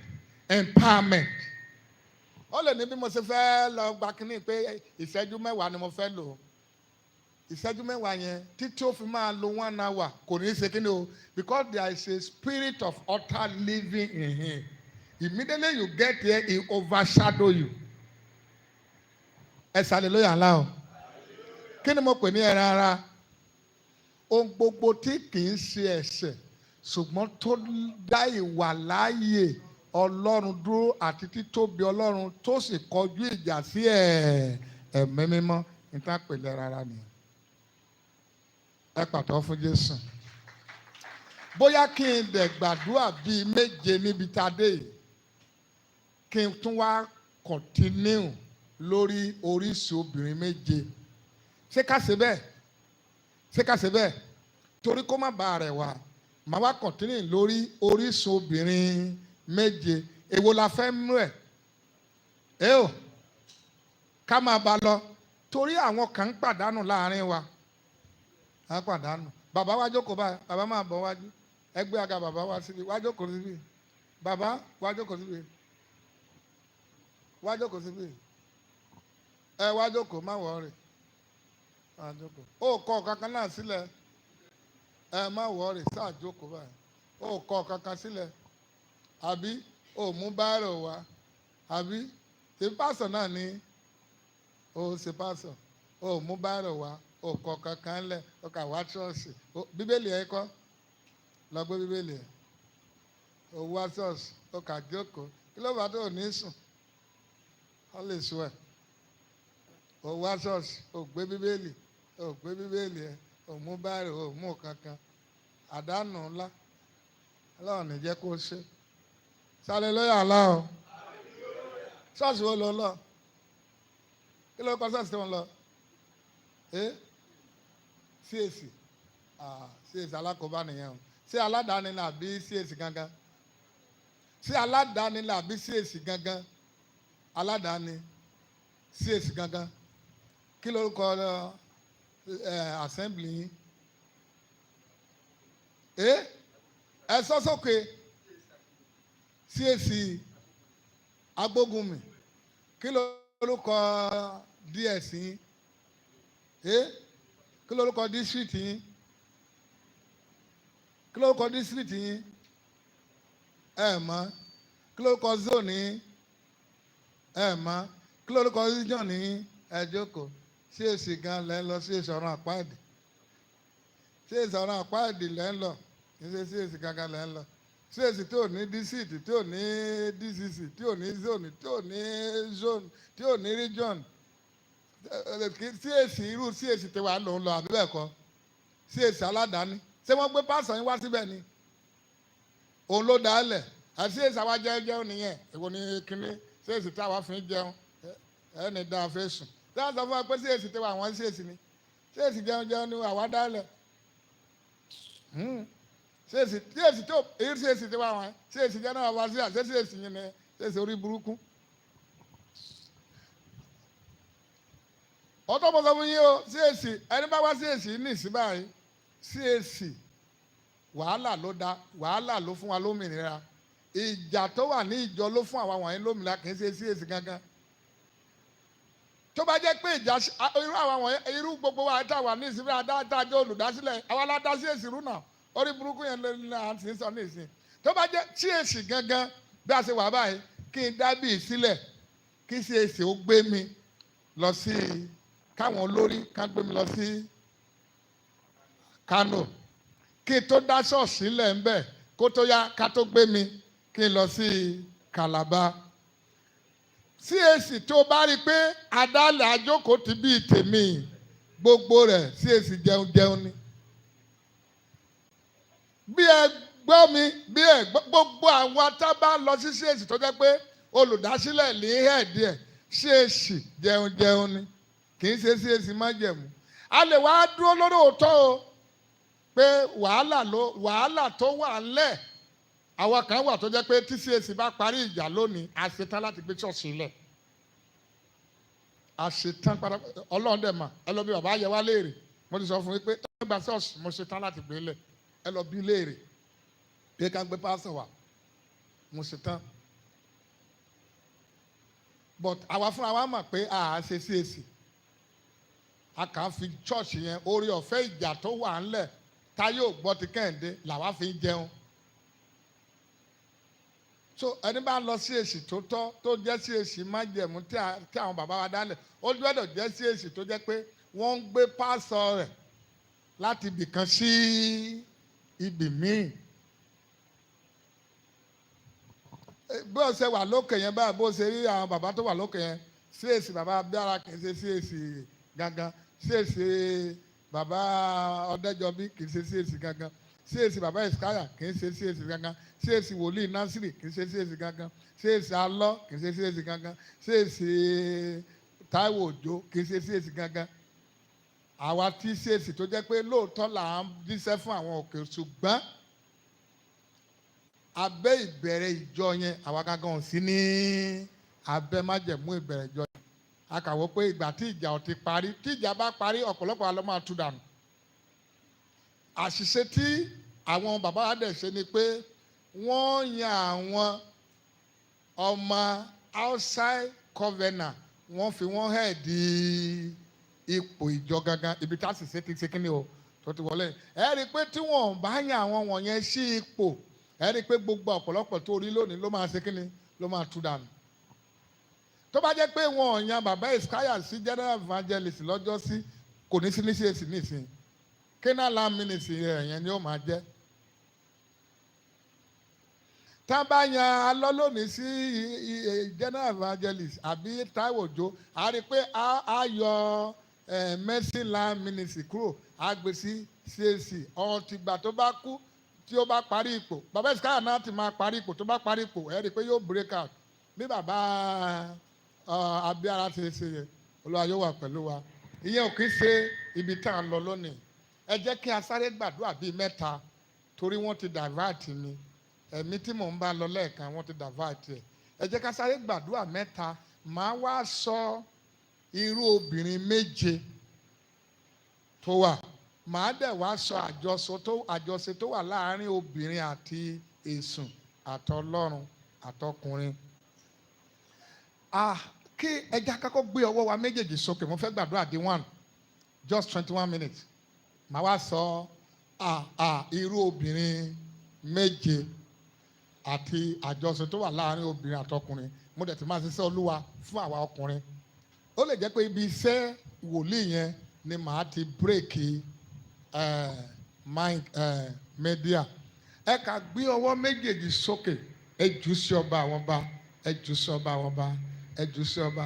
empowerment. Ó lè ní bí mo ṣe fẹ́ lọ gba kínní pé ìṣẹ́jú 10 ni mo fẹ́ lò. Ìṣẹ́jú 10 yẹn títí ó fi máa lo one hour, kò ní í ṣe kíni o, because there is a spirit of altar living in him. Immediately you get there, he overshadow you. Ẹ hallelujah ńlá o. Kí ni mo pè ní ẹran ara? Ohun gbogbo tí kì í ṣe ẹ̀ṣẹ̀, ṣùgbọ́n tó dá ìwà láàyè Ọlọ́run dúró àti títóbi Ọlọ́run, tó sì kọjú ìjà sí Ẹ̀mí Mímọ́, níta pè lẹ́ran ara nìyẹn. Ẹ pàtó fún Jésù. Bóyá kí n dẹ̀ gbàdúrà bíi méje níbi tá a dé yìí, kí n tún wá continue lórí oríṣi obìnrin méje. Ṣé ká ṣe bẹ́ẹ̀? Ṣé ká ṣe bẹ́ẹ̀? Torí kó má bàa rẹ̀ wá, màá wá continue lórí oríṣi obìnrin méje. Èwo la fẹ́ mú ẹ̀? Ẹ o, ká máa bá lọ, torí àwọn kan ń pàdánù láàrin wa, á pàdánù. Bàbá wa jókòó báyìí. Bàbá, máa bọ̀ wájú. Ẹgbẹ́ àga bàbá wa síbi, wá jókòó síbi. Bàbá, wá jókòó síbi, wá jókòó síbi. Ẹ wá jókòó, má worry, má jókòó. Ó kọ kankan náà sílẹ̀. Ẹ má worry, sáà jókòó báyìí. Ó kọ kankan sílẹ̀, àbí ó mú biro wá, àbí ṣe pásọ̀ náà ni ó ṣe pásọ̀? Ó mú biro wá, ó kọ kankan lẹ̀, ó kà wá ṣọ́ọ̀ṣì. Bíbélì ẹ kọ́, lọ gbé Bíbélì ẹ. Ó wá ṣọ́ọ̀ṣì, ó kà jókòó. Kí ló bá tó ò ní sùn? Ó lè sùn ẹ̀. Ó wá ṣọ́ọ̀ṣì, ó gbé Bíbélì, ó gbé Bíbélì ẹ, ó mú biro, ó mú kankan. Àdánù ńlá, Ọlọ́run ní jẹ́ kó ṣe. Hallelujah aláwọ̀. Ṣọ́ọ̀ṣì wo ló ń lọ? Kí ló kọ́ ṣọ́ọ̀ṣì tó ń lọ? Ẹ CAC? Ah, CAC alákòóbá nìyẹn o. Ṣé aládàáni ni àbí CAC gangan? Ṣé aládàáni ni àbí CAC gangan? Aládàáni, CAC gangan. Kí lórúkọ ẹ assembly yín? Ẹ ẹ sọ sókè. CAC Agbógunmi. Kí lórúkọ DS yín? Ẹ kí lórúkọ district yín? Kí lórúkọ district yín? Ẹ mọ̀? Kí lórúkọ zone yín? Ẹ mọ̀? Kí lórúkọ region yín? Ẹ jókòó. CAC gan lẹ́ ń lọ, CAC ọ̀run àpáàdì. CAC ọ̀run àpáàdì lẹ́ ń lọ, kì í ṣe CAC gangan lẹ́ ń lọ. CAC tí ò ní district, tí ò ní DCC, tí ò ní zone, tí ò ní zone, tí ò ní region. CAC, irú CAC tí wàá lòún lọ, àbí bẹ́ẹ̀ kọ́? CAC aládàáni. Ṣé wọ́n gbé pásọ̀ yín wá síbẹ̀ ni? Òun ló dá lẹ̀. Àti CAC àwa jẹun jẹun nìyẹn. Èwo ni kíní CAC tí àwa fi ń jẹun? Ẹni dá a fẹ́ sùn tí wọ́n sọ fún wa pé CAC tí wà, wọ́n CAC ni CAC jẹun jẹun ni àwa dá lẹ̀. CAC, CAC tó èyí, CAC tí wà, wọ́n CAC jẹ́ náà wá sí àṣẹ CAC yìí ni CAC orí burúkú. Ọtọ́ mo sọ fún yín o, CAC, ẹni bá wá CAC ní ìsín báyìí, CAC wàhálà ló dá, wàhálà ló fún wa lómìnira. Ìjà tó wà ní ìjọ ló fún àwa wọ̀nyí lómìnira, kì í ṣe CAC gangan. Tó bá jẹ́ pé ìjà irú àwọn wọ̀nyí, irú gbogbo wa tá a wà ní ìsinmi adájọ́ olùdásílẹ̀, àwa la dá CAC rú náà. Orí burúkú yẹn ló à ń sọ ní ìsìn. Tó bá jẹ́ CAC gangan bí a ṣe wà báyìí, kí n dá bíi sílẹ̀, kí CAC ó gbé mi lọ sí, káwọn olórí ká gbé mi lọ sí Kano, kí n tó dá ṣọ́ọ̀ṣì lẹ̀ ń bẹ̀, kó tó yá, ká tó gbé mi kí n lọ sí Calabar. CAC tó bá rí i pé adálẹ̀ àjókòó ti bíi tèmi, gbogbo rẹ̀ CAC jẹun jẹun ni. Bí ẹ gbọ́ mi, bí ẹ gbọ́, gbogbo àwọn tá a bá lọ sí CAC tó jẹ́ pé olùdásílẹ̀ lè hẹ̀ díẹ̀, CAC jẹun jẹun ni, kì í ṣe CAC májẹ̀mú. A lè wá dúró lórí òótọ́ o pé wàhálà ló wàhálà tó wà ńlẹ̀. Àwọn kan wà tó jẹ́ pé tí CAC bá parí ìjà lónìí, a ṣetán láti gbé ṣọ́ọ̀ṣì lẹ̀. A ṣetán pátápátá. Ọlọ́run dẹ̀ mà. Ẹ lọ bí bàbá yẹ wá léèrè. Mo ti sọ fún yín pé ẹ gba ṣọ́ọ̀ṣì, mo ṣetán láti gbé lẹ̀. Ẹ lọ bí léèrè pé ká gbé pásọ̀ wá, mo ṣetán. But àwa fúnra wa mọ̀ pé a ṣe CAC. A kàn fi church yẹn, orí ọ̀fẹ́ ìjà tó wà ńlẹ̀ táyé ò gbọ́ ti Kẹ́hìndé làwa fi ń jẹun. So ẹni bá lọ sí èsì tó tọ́, tó jẹ́ sí èsì májẹ̀mú tí àwọn bàbá wa dálẹ̀, ó gbọ́dọ̀ jẹ́ sí èsì tó jẹ́ pé wọ́n ń gbé pastor rẹ̀ láti ibìkan sí ibì míì. Bí ó ṣe wà lókè yẹn báyìí, bó ṣe rí àwọn bàbá tó wà lókè yẹn, CAC bàbá Abíára kì í ṣe CAC gangan, CAC bàbá Ọ̀dẹ́jọbí kì í ṣe CAC gangan, CAC bàbá Ìskáyà kì í ṣe CAC gangan, CAC wòlíì Násìrì kì í ṣe CAC gangan, CAC Alọ́ kì í ṣe CAC gangan, CAC Táíwò Òjó kì í ṣe CAC gangan. Àwa tí CAC tó jẹ́ pé lóòótọ́ là ń jíṣẹ́ fún àwọn òkè, ṣùgbọ́n abẹ́ ìbẹ̀rẹ̀ ìjọ yẹn, àwa gangan ò sí ní abẹ́ májẹ̀mú ìbẹ̀rẹ̀ ìjọ yẹn. A kàwé pé ìgbà tí ìjà ò ti parí, tí ìjà bá parí, ọ̀pọ̀lọpọ̀ wa ló máa tú dànù. Àṣìṣe tí àwọn bàbá wa dẹ̀ ṣe ni pé wọ́n yan àwọn ọmọ outside covenant, wọ́n fi wọ́n hẹ̀ di ipò ìjọ gangan. Ibi tí àṣìṣe ti ṣe kíni o tó ti wọlé. Ẹ rí i pé tí wọ́n bá yan àwọn wọ̀nyẹn sí ipò, ẹ rí i pé gbogbo ọ̀pọ̀lọpọ̀ tó rí lónìí ló máa ṣe kíni, ló máa tú dànù. Tó bá jẹ́ pé wọn ò yan bàbá Ìskáyà sí general evangelist lọ́jọ́ sí, kò ní sí ní CAC nísìnyí. Canaan Land Ministry rẹ̀ yẹn ni ó máa jẹ́. Tá a bá yan Alọ́ lónìí sí general evangelist àbí Táíwò Òjó, a rí i pé á yọ Mercy Land Ministry kúrò, á gbé sí CAC. Ọ̀hún tìgbà tó bá kú, tí ó bá parí ipò, bàbá Ìskáyà náà ti máa parí ipò. Tó bá parí ipò, ẹ rí i pé yóò break out bí bàbá Abíára ṣe ṣe yẹn. Olúwa yóò wà pẹ̀lú wa. Ìyẹn ò kì í ṣe ibi tá à ń lọ lónìí. Ẹ jẹ́ kí a sáré gbàdúrà bíi mẹ́ta, torí wọ́n ti divert mi. Ẹ̀mí tí mò ń bá lọ lẹ́ẹ̀kan, wọ́n ti divert ẹ̀. Ẹ jẹ́ ká sáré gbàdúrà mẹ́ta. Màá wá sọ irú obìnrin méje tó wà, màá dẹ̀ wá sọ àjọṣe tó wà láàárín obìnrin àti èṣù àtọlọ́run àtọkùnrin. Ah, kí ẹja kakọ́ gbé ọwọ́ wa méjèèjì sókè. Mo fẹ́ gbàdúrà di one, just 21 minutes. Màá wá sọ irú obìnrin méje àti àjọṣe tó wà láàárín obìnrin àtọkùnrin. Mo dẹ̀ ti máa ṣiṣẹ́ Olúwa fún àwa ọkùnrin. Ó lè jẹ́ pé ibi iṣẹ́ wòlíì yẹn ni màá ti break mind media. Ẹ kà gbé ọwọ́ méjèèjì sókè. Ẹ jù sí ọba àwọn ọba, ẹ jù sí ọba àwọn ọba, ẹ jù sí ọba.